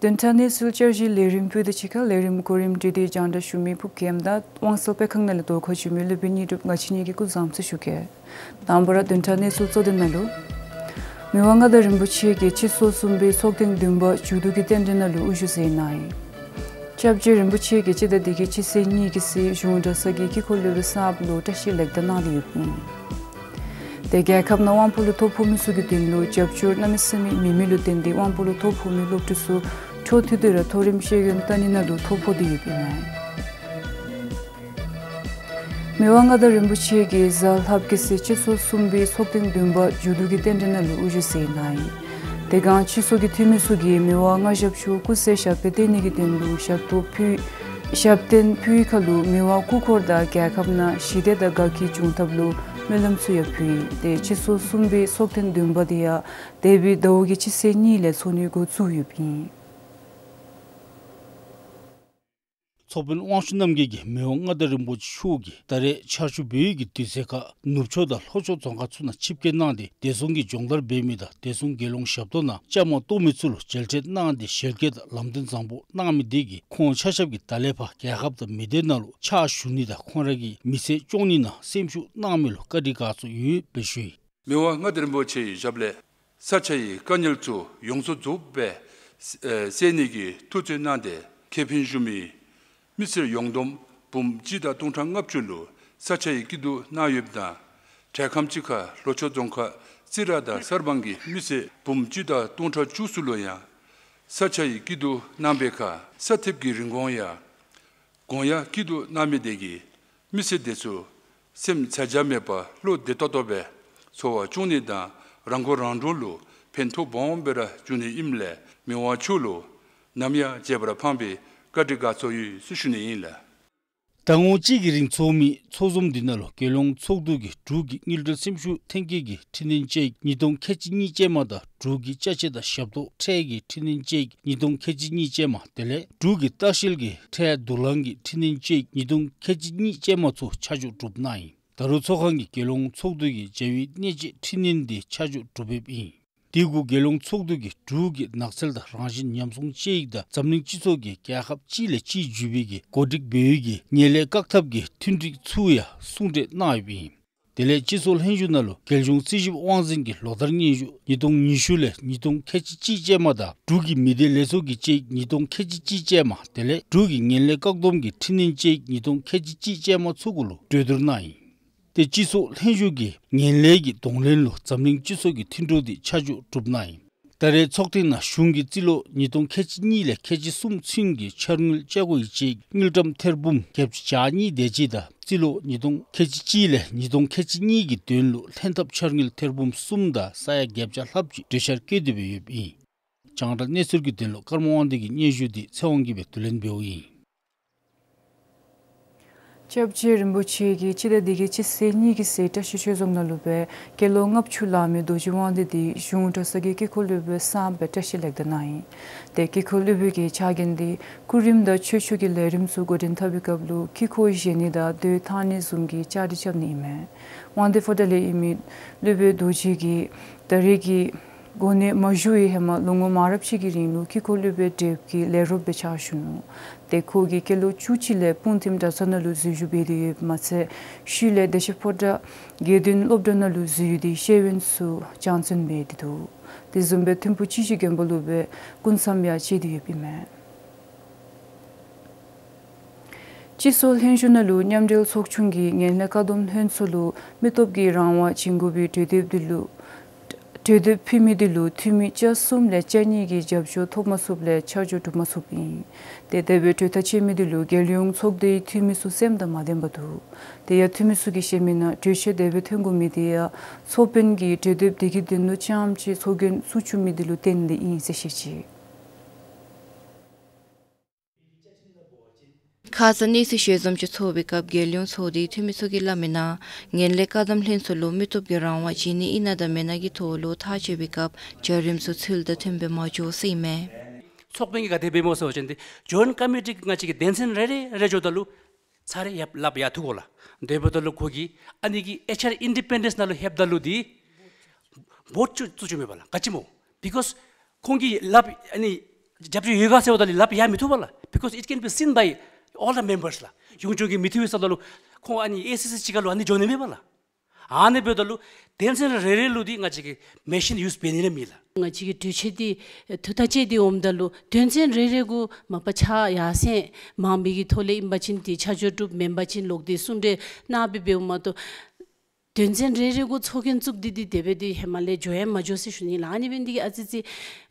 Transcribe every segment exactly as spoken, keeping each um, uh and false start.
བདུན་ཕྲག་གནས་ཚུལ་བསྐྱར་ཞུའི་ལས་རིམ་ཕུལ་དོ་ཅིག་ཁར་ལས་རིམ་གོ་རིམ་སྒྲིག་སྟེ་རྒྱང་བསྒྲགས་ཞུ་མི་ཕུབ་རྒྱལམ་དང་དབང་གསལ་སྤེལ་ཁང་ནང་ལས་གདོང་ཁར་བྱོན་མི་སློབ་དཔོན་དངོས་གྲུབ་ང་བཅས་གཉིས་ཀྱིས་སྐུ་གཟུགས་བཟང་པོ་ཟེར་ཞུ་གེ། དང་པ་ར་བདུན་ཕྲག་གནས་ཚུལ་གཙོ་དོན་ནང་ལུ། མི་དབང་མངའ་བདག་རིན་པོ་ཆེ་གིས་སྤྱི་ཚོགས་གསུམ་པའི་ཚོགས་ཐེངས་བདུན་པ་མཇུག་བསྡུ་གི་རྟེན་འབྲེལ་ནང་ལུ་དབུ་བཞུགས་མཛད་གནང་ཡི། སྐྱབས་རྗེ་རིན་པོ་ཆེ་གིས་སྤྱི་ཟླ་འདི་གི་སྤྱི་ཚེས་གཉིས་ཀྱི་ཚེ་གཞུང་གྲྭ་ཚང་གི་དཀྱིལ་འཁོར་སློབ་དཔོན་གསརཔ་ལུ་བཀྲིས་ལེགས་དར་གནང་སྟེ་ཡོདཔ་ཨིན། དེ་རྒྱལ་ཁབ་ནང་དབང་པོ་ལུ་ཐོ་ཕོག་མི་ཚུ་གི་དོན་ལུ་རྒྱབ་སྐྱོར་གནམ་མེད་ས་མེད་མེད་མི་ལུ་བརྟེན་ཏེ་དབང་པོ་ལུ་ཐོ་ཕོག་མི་སློབ་ཕྲུག་ཚུ་འཕྲོ་མཐུད་དེ་ར་མཐོ་རིམ་ཤེས་ཡོན་ལྟ་ནི་ནང་ལུ་ཐོ་ཕོག་སྟེ་ཡོདཔ་ཨིན་མས། མི་དབང་མངའ་བདག་རིན་པོ་ཆེ་གིས་གཟའ་ལྷགཔ་གི་ཚེ་སྤྱི་ཚོགས་གསུམ་པའི་ཚོགས་ཐེངས་བདུན་པ་མཇུག་བསྡུ་གི་རྟེན་འབྲེལ་ནང་ལུ་དབུ་བཞུགས་མཛད་གནང་ཡི། དེ་སྒང་སྤྱི་ཚོགས་ཀྱི་འཐུས་མི་ཚུ་གིས་མི་དབང་མངའ་ཞབས་མཆོག་སྐུ་ཚེ་ཞབས་པད་བརྟན་ནི་གི་དོན་ལུ་ཞབས་ཏོག་ཕུལ། ཞབས་བརྟན་ཕུལ་བའི་ཁར་ལུ་མི་དབང་སྐུ་འཁོར་དང་རྒྱལ་ཁབ་ནང་ཞི་བདེ་དང་དགའ་སྐྱིད་འབྱུང་ཐབས་ལུ་སྨོན་ལམ་ཚུ་ཡང་ཕུལ་ཡི། དེ་སྤྱི་ཚོགས་གསུམ་པའི་ཚོགས་ཐེངས་བདུན་པ་དེ་ཡང་འདས་པའི་ཟླཝ་གི་སྤྱི་ཚེས་གཉིས་ལས་ཚོགས་ནི་འགོ་བཙུགས་ཡོདཔ་ཨིན། ཚོགས་དཔོན་དབང་ཕྱུག་རྣམ་རྒྱལ་གྱིས་མི་དབང་མངའ་བདག་རིན་པོ་ཆེ་མཆོག་གིས་ད་རེས་ཆར་ཆུ་འབབ་ཡུལ་གྱི་དུས་ཚོད་ཁར་ནུབ་ཕྱོགས་དང་ལྷོ་ཕྱོགས་རྫོང་ཁག་ཚུ་ནང་ཆིབས་བསྐྱོད་གནང་སྟེ་བདེ་སྲུང་གི་སྦྱོང་བརྡར་འབད་མི་དང་བདེ་སྲུང་རྒྱལ་ཡོངས་ཞབས་ཏོག་ནང་བཅའ་མར་གཏོགས་མི་ཚུ་ལུ་མཇལ་འཕྲད་གནང་སྟེ་ཞལ་བཀོད་དང་ལམ་སྟོན་བཟང་པོ་གནང་མི་དེ་གིས་ཁོང་ཆ་ཁྱབ་ཀྱིས་ད་ལས་ཕར་རྒྱལ་ཁབ་དང་མི་སྡེ་ནང་ལུ་ཕྱག་ཞུ་ནི་དང་ཁོང་ར་གི་མི་ཚེ་སྐྱོང་ནི་ནང་སེམས་ཤུགས་གནང་མི་ལུ་བཀའ་དྲིན་དགའ་ཚོར་ཡོད་པའི་ཞུ་ཡི། མི་དབང་མངའ་བདག་རིན་པོ་ཆེའི་ཞབས་ལས་ས་ཆའི་དཀའ་ངལ་ཚུ་ཡོངས་སུ་རྫོགསཔ་སྦེ་ཨེ་སེལ་ནི་གི་ཐུགས་བརྩོན་གནང་སྟེ་ཁེ་ཕན་ཞུ་མི་མི་སེར་ཡོངས་བསྡོམས་འབུམ་གཅིག་དང་སྟོང་ཕྲག་ལྔ་བཅུ་ལུ་ས་ཆའི་སྐྱིད་སྡུག་གནང་ཡོདཔ་དང་། གྲལ་ཁམས་ཅིག་ཁར་ལྷོ་ཕྱོགས་རྫོང་ཁག་རྩི་ར་དང་གསར་སྤང་གི་མི་སེར་འབུམ་གཅིག་དང་སྟོང་ཕྲག་བཅུ་གསུམ་ལུ་ཡང་ས་ཆའི་སྐྱིད་སྡུག་གནང་བའི་ཁར་ས་ཐེབས་ཀྱི་རིན་གོང་ཡང་གོང་ཡང་སྐྱིད་སྡུག་གནང་མི་དེ་གིས་མི་སེར་དེ་ཚུ་སེམས་ཚ་གྱང་མེད་པར་བློ་བདེ་ཏོག་ཏོ་སྦེ་འཚོ་བ་སྐྱོང་ནི་དང་རང་མགོ་རང་འདྲོངས་ལུ་ཕན་ཐོགས་སྦོམ་སྦེ་ར་འབྱུང་ནི་ཨིནམ་ལས་མི་དབང་མཆོག་ལུ་ནམ་ཡང་བརྗེད་པར་འཕངས་པའི་བཀའ་དྲིན་དགའ་ཚོར་ཡོད་ཟེར་ཞུ་ནི་ཨིན་ལགས། ཟླ་ངོ་གཅིག་གི་རིང་ཚོགས་མི་ཚོགས་འཛོམས་འདི་ནང་ལུ་རྒྱལ་ཡོངས་ཚོགས་འདུ་གི་འབྲུག་གི་དངུལ་འབྲེལ་སེམས་ཤུགས་ཐོན་སྐྱེད་ཀྱི་འཕྲི་སྣོན་དཔྱད་ཡིག་ཉིས་སྟོང་ཁལ་གཅིག་གཉིས་ཅན་མ་དང་འབྲུག་གི་ཅ་ཆས་དང་ཞབས་ཏོག་ཁྲལ་གྱི་འཕྲི་སྣོན་དཔྱད་ཡིག་ཉིས་སྟོང་ཁལ་གཅིག་གཉིས་ཅན་མ་དེ་ལས་འབྲུག་གི་ལྟ་བཤལ་གྱི་ཁྲལ་བསྡུ་ལེན་གྱི་འཕྲི་སྣོན་དཔྱད་ཡིག་ཉིས་སྟོང་ཁལ་གཅིག་གཉིས་ཅན་མ་ཚུ་ཆ་འཇོག་གྲུབ་གནང་ཡི། ད་རུང་ཚོགས་ཁང་གིས་རྒྱལ་ཡོངས་ཚོགས་འདུ་གི་བྱ་བའི་གནད་སྤྱོད་འཕྲི་སྣོན་འདི་ཆ་འཇོག་གྲུབ་ཡོདཔ་ཨིན། དེ་གུ་རྒྱལ་ཡོངས་ཚོགས་འདུ་གིས་འབྲུག་གི་ནགས་ཚལ་དང་རང་བཞིན་ཉམས་སྲུང་དཔྱད་ཡིག་དང་འཛམ་གླིང་སྤྱི་ཚོགས་ཀྱིས་རྒྱལ་ཁབ་གཅིག་ལས་གཅིག་བརྒྱུད་པའི་གི་གོ་སྒྲིག་འབད་ཡུལ་གྱི་ངན་ལྷད་བཀག་ཐབས་ཀྱི་མཐུན་འགྲིག་ཚུ་ཡང་གསུང་གྲོས་གནང་ཡོདཔ་ཨིན། དེ་ལས་སྤྱི་ཚོགས་ལྷན་བཞུགས་ནང་ལུ་རྒྱལ་གཞུང་རྩིས་ཞིབ་དབང་འཛིན་གྱི་ལོ་བསྟར་སྙན་ཞུ་ཉིས་སྟོང་ཉི་ཤུ་ལས་ཉིས་སྟོང་ཁལ་གཅིག་གཅིག་ཅན་མ་དང་འབྲུག་གི་མི་སྡེ་ལས་ཚོགས་ཀྱི་དཔྱད་ཡིག་ཉིས་སྟོང་ཁལ་གཅིག་གཅིག་ཅན་མ་དེ་ལས་འབྲུག་གི་ངན་ལྷད་བཀག་སྡོམ་གྱི་འཕྲི་སྣོན་དཔྱད་ཡིག་ཉིས་སྟོང་ཁལ་གཅིག་གཅིག་ཅན་མ་ཚུ་གུ་ལུ་གྲོས་བསྡུར་གནང་ཡི། ཏེ་སྤྱི་ཚོགས་ལྷན་བཞུགས་ཀྱིས་ངན་ལྷད་ཀྱི་གདོང་ལེན་ལུ་འཛམ་གླིང་སྤྱི་ཚོགས་ཀྱི་མཐུན་གྲོས་འདི་ཆ་འཇོག་གྲུབ་གནང་ཡི། ད་རེས་ཚོགས་ཐེངས་ནང་གཞུང་གིས་རྩིས་ལོ་ཉིས་སྟོང་ཁལ་གཅིག་གཉིས་ལས་ཁལ་གཅིག་གསུམ་ཚུན་གྱི་འཆར་དངུལ་བཅའ་སྒོ་ཡི་དཔྱད་ཡིག་དངུལ་ཀྲམ་ཐེར་འབུམ་བརྒྱད་ཅུ་གྱ་གཉིས་དེ་ཅིག་དང་རྩིས་ལོ་ཉིས་སྟོང་ཁལ་གཅིག་གཅིག་ལས་ཉིས་སྟོང་ཁལ་གཅིག་གཉིས་ཀྱི་དོན་ལུ་ལྷན་ཐབས་འཆར་དངུལ་ཐེར་འབུམ་གསུམ་དང་ས་ཡ་བརྒྱད་བརྒྱ་ལྷགཔ་ཅིག་གྲོས་འཆར་བཀོད་དེ་སྦེ་ཡོདཔ་ཨིན། རྒྱང་བསྒྲགས་གནས་ཚུལ་གྱི་དོན་ལུ་ཀརྨ་དབང་འདུས་ཀྱི་སྙན་ཞུ་འདི་ཚེ་དབང་གིས་སྦེ་བསྡུ་ལེན་འབདཝ་ཨིན། སྐྱབས་རྗེ་རིན་པོ་ཆེ་གིས་སྤྱི་ཟླ་འདི་གི་སྤྱི་ཚེས་གཉིས་ཀྱི་ཚེ་བཀྲིས་ཆོས་རྫོང་ནང་ལུ་སྦེ་དགེ་སློང་ལྔ་བཅུ་ལང་མི་རྡོ་རྗེ་དབང་འདུས་འདི་གཞུང་གྲྭ་ཚང་གི་དཀྱིལ་འཁོར་སློབ་དཔོན་གསརཔ་སྦེ་བཀྲིས་ལེགས་དར་གནང་ཡི། ཏེ་དཀྱིལ་འཁོར་སློབ་དཔོན་གྱི་ཕྱག་འགན་འདི་སྐུ་རིམ་དང་ཆོས་ཕྱོགས་ཀྱི་ལས་རིམ་ཚུ་འགོ་འདྲེན་འཐབ་པའི་སྐབས་ལུ་དཀྱིལ་འཁོར་བཞེངས་ནི་དང་མདོས་གཏང་ནི་བཟུམ་གྱི་བཅའ་སྒྲིག་རྐྱབ་ནི་ཨིན་མས། དབང་འདུས་ཕོ་བྲང་ལས་ཨིན་མི་སློབ་དཔོན་རྡོ་རྗེ་གིས་ད་རེས་ཀྱི་གོ་གནས་མ་ཞུ་བའི་ཧེ་མ་ལོ་ངོ་མང་རབས་ཅིག་གི་རིང་ལུ་དཀྱིལ་འཁོར་སློབ་དཔོན་བགྲེསཔ་གི་ལས་རོགསཔ་སྦེ་ཕྱག་ཞུ་ནུག། ཏེ་ཁོ་གིས་སྐྱེས་ལོ་བཅུ་གཅིག་ལས་སྤུངས་ཐིམ་གྲྭ་ཚང་ནང་ལུ་འཛུལ་ཞུགས་འབད་དེ་ཡོདཔ་མ་ཚད་ཤུལ་ལས་བདེ་ཆེན་ཕོ་བྲང་དགེ་འདུན་སློབ་གྲྭ་ནང་ལུ་འཛུལ་ཡོད་དེ་ཤེས་ཡོན་ཚུ་སྦྱང་བརྩོན་འབད་དེ་འདུག། དེ་བཟུམ་སྦེ་ཐིམ་ཕུག་སྤྱི་གཞི་དགོན་པ་ལུ་སྦེ་སྐུ་མཚམས་ཡང་བཅད་དེ་ཡོདཔ་ཨིན་མས། སྤྱི་ཚོགས་ལྷན་བཞུགས་ནང་ལུ་མཉམ་འབྲེལ་ཚོགས་ཆུང་གིས་ངན་ལྷད་བཀག་སྡོམ་ལྷན་ཚོགས་ལུ་མི་སྟོབས་ཀྱི་རང་དབང་བྱིན་དགོ་པའི་གྲོས་འདེབས་འདི་ལུ་གྲོས་འདེབས་ཕུལ་མི་འདི་ལུ་འཐུས་མི་བརྒྱ་གསུམ་ལས་བརྒྱ་གཉིས་ཀྱིས་རྒྱབ་སྐྱོར་ཐོབ་མ་ཚུགསཔ་ལས་ཆ་འཇོག་གྲུབ་མ་ཚུགསཔ་ཨིན། ཏེ་དེ་སྦེ་གྲོས་ཐག་བཅད་མི་འདི་ལུ་རྒྱལ་ཡོངས་ཚོགས་སྡེའི་འཐུས་མི་ཚུ་སེམས་དང་མ་ལྡནམ་འདུག། དེ་ཡང་འཐུས་མི་ཚུ་གིས་བཤད་མི་ནང་གྲོས་ཆོད་དེ་སྦེ་ཐོན་དགོ་མི་འདི་ཡང་ཚོགས་དཔོན་གྱིས་གྲོས་འདེབས་འདི་གི་དོན་ལུ་རྐྱངམ་ཅིག་ཚོགས་རྒྱན་བཙུགས་བཅུག་མི་འདི་ལུ་བརྟེན་ཏེ་ཨིན་ཟེར་བཤད་ཅི། ཁ་ཙ་གནས་ཚུལ་ཞལ་འཛོམས་ཅིག་ཚོགས་པའི་སྐབས་རྒྱལ་ཡོངས་ཚོགས་སྡེའི་འཐུས་མི་ཚུ་གིས་སླབ་མི་ནང་ངན་ལྷད་བཀག་སྡོམ་ལྷན་ཚོགས་ལུ་མི་སྟོབས་ཀྱི་རང་དབང་བྱིན་ནི་ཨིན་ན་དང་མེན་ན་གི་ཐོག་ལུ་ཐག་བཅད་པའི་སྐབས་བྱ་རིམ་ཚུ་ཚུལ་དང་མཐུནམ་སྦེ་མ་འགྱོ་ཟེར་ཨིན་མས། ཚོགས་དཔོན་གྱིས་ག་དེ་སྦེ་སྨོ་ཟེར་བ་ཅིན་ཏེ་ཇོ་ཡིནཊ་ཀོ་མི་ཊི་གི་ང་བཅས་ཀྱི་དོན་ཚན་རེ་རེ་རེ་འགྱོཝ་ད་ལུ་ཚར་རེ་ཡར་སླབ་ཡར་འཐུ་དགོ་ལགས། དེ་འབདཝ་ད་ལུ་ཁོ་གིས་ཨ་ནི་གི་ཨེཆ་ཨར་ཨིན་ཌི་པེན་ཌེནསི་ནང་ལུ་ལྷོདཔ་ད་ལུ་འདི་བོཊ་ཚུ་བཙུགས་བཅུག་མི་པ་ལགས། ག་ཅི་སྨོ། བི་ཀོསི་ཁོང་གིས་སླབ་ཨ་ནི་ རྒྱབ་སྐྱོར་ཡོད་ག་ཟེརཝ་ད་ལུ་ལགཔ་ཡར་མི་བཏོག་པས་ལགས། Because it can be seen by all the members ལགས། གཞུང་སྐྱོང་གིས་མི་བཏུབ་པས་ཟེརཝ་ད་ལུ་ཁོང་ཨ་ནི་ཨེ་སི་སི་གཅིག་ཁར་ལུ་ཨ་ནི་འགྱོ་ནི་མས་པ་ལགས། ཨ་ནི་འབདཝ་ད་ལུ་དོན་ཚན་རེ་རེ་ལུ་འདི་ང་བཅས་ཀྱིས་མེ་ཤིན་ཡུས་འབད་ནི་ར་མེད་ལགས། ང་བཅས་ཀྱི་གྲོས་ཆོད་འདི་ཐུགས་ཐག་བཅད་དེ་འོངམ་ད་ལུ་དོན་ཚན་རེ་རེ་གུ་མ་པ་ཕྱག་ཡར་སེང་མང་མི་གི་ཐོག་ལས་ཨིན་པ་ཅིན་འདི་ཆ་འཇོག་གྲུབ་མེན་པ་ཅིན་ལོག་སྟེ་གསུང་གྲོས་གནང་སྦེ་འབདཝ་མ་གཏོགས་དོན་ཚན་རེ་རེ་གུ་ཚོགས་རྒྱན་བཙུགས་ཏེ་འདི་དེ་སྦེ་འདི་ཧེ་མ་ལས་འགྱོ་ཡང་མ་འགྱོ་ཟེར་ཞུ་ནི་ལགས། ཨ་ནི་འབད་ནི་འདི་གིས་ཨ་ཙི་ཅིག་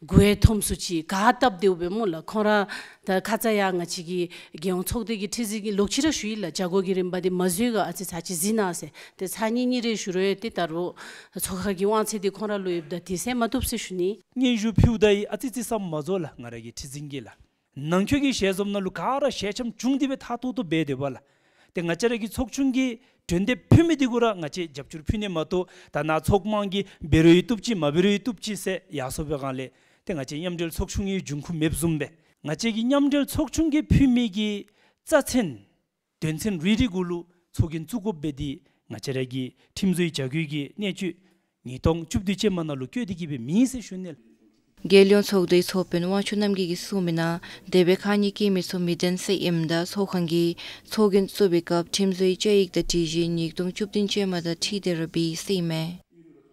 གུ་ཡང་འཐོམ་སུ་ཅིག་ག་སྟབས་བདེཝ་སྦེ་སྨོ་ལགས། ཁོང་ར་ད་ཁ་ཙ་ཡང་ང་བཅས་ཀྱི་རྒྱལ་ཡོངས་ཚོགས་སྡེ་གི་ཁྲི་འཛིན་གྱིས་ལོག་ཅི་ར་ཞུ་ཡི་ལགས། བྱ་སྒོ་གི་རིམ་པ་འདི་མ་འཛོལ་ག་ཨ་ཙི་ཚར་ཅིག་གཟིགས་གནང་ཟེར། ཏེ་ཚར་གཉིས་གཉིས་རེ་ཞུ་རུང་ཡང་ཏེ་ད་རུང་ཚོགས་ཁང་གི་དབང་ཚད་འདི་ཁོང་ར་ལུ་ཡོདཔ་ད་དེ་སྦེ་མ་བཏུབ་ཟེར་ཞུ་ནི། སྙན་ཞུ་ཕུལཝ་ད་ཡང་ཨ་ཙི་ཙི་བསམ་མ་རྫོགས་ལགས། ང་ར་གི་ཁྲི་འཛིན་གྱིས་ལགས། ནང་འཁོད་ཀྱི་ཞལ་འཛོམས་ནང་ལུ་ག་ར་ཞལ་འཆམ་བྱུང་སྟེ་སྦེ་མཐའ་ཐུག་ཐུག་འབད་དེ་འབདཝ་ལགས། ཏེ་ང་བཅས་ར་གི་ཚོགས་ཆུང་གིས་གྲོས་འདེབས་ཕུལ་མི་འདི་གུ་ར་ང་བཅས་རྒྱབ་སྐྱོར་ཕུལ་ནི་མ་གཏོགས་ད་ནཱ་ཚོགས་དམངས་ཀྱིས་འབད་རུང་ཡང་བཏུབ་ཅི་མ་འབད་རུང་ཡང་བཏུབ་ཅི་ཟེར་ཡར་སོང་པའི་སྒང་ལས་ཏེ་ང་བཅས་མཉམ་འབྲེལ་ཚོགས་ཆུང་གི་འབྱུང་ཁུངས་མེདཔ་བཟུམ་སྦེ་ང་བཅས་ཀྱི་མཉམ་འབྲེལ་ཚོགས་ཆུང་གིས་ཕུལ་མི་གི་རྩ་ཚན་དོན་ཚན་རེ་རེ་གུ་ལུ་ཚོགས་རྒྱན་བཙུགས་དགོཔ་སྦེ་འདི་ང་བཅས་ར་གི་ཁྲིམས་བཟོའི་བྱ་སྒོ་གི་གནད་སྤྱོད་ཉིས་སྟོང་བཅུ་བདུན་ཅན་མ་ནང་ལུ་བཀོད་དེ་གི་སྦེ་མེད་ཟེར་ཞུ་ནི་ལགས། རྒྱལ་ཡོངས་ཚོགས་སྡེའི་ཚོགས་དཔོན་དབང་ཕྱུག་རྣམ་རྒྱལ་གྱིས་གསུངས་མི་ནང་དེ་སྦེ་ཁག་གཉིས་སྐྱེ་མི་ཚུ་མི་བདེན་ཟེར་ཨིནམ་ད་ཚོགས་ཁང་གིས་ཚོགས་རྒྱན་བཙུགས་པའི་སྐབས་ཁྲིམས་བཟོའི་བཅའ་ཡིག་དང་སྒྲིག་གཞི་ཉིས་སྟོང་བཅུ་བདུན་ཅན་མ་དང་འཁྲིལ་ཏེ་ར་འབད་ཡི་ཟེར་ཨིན་མས།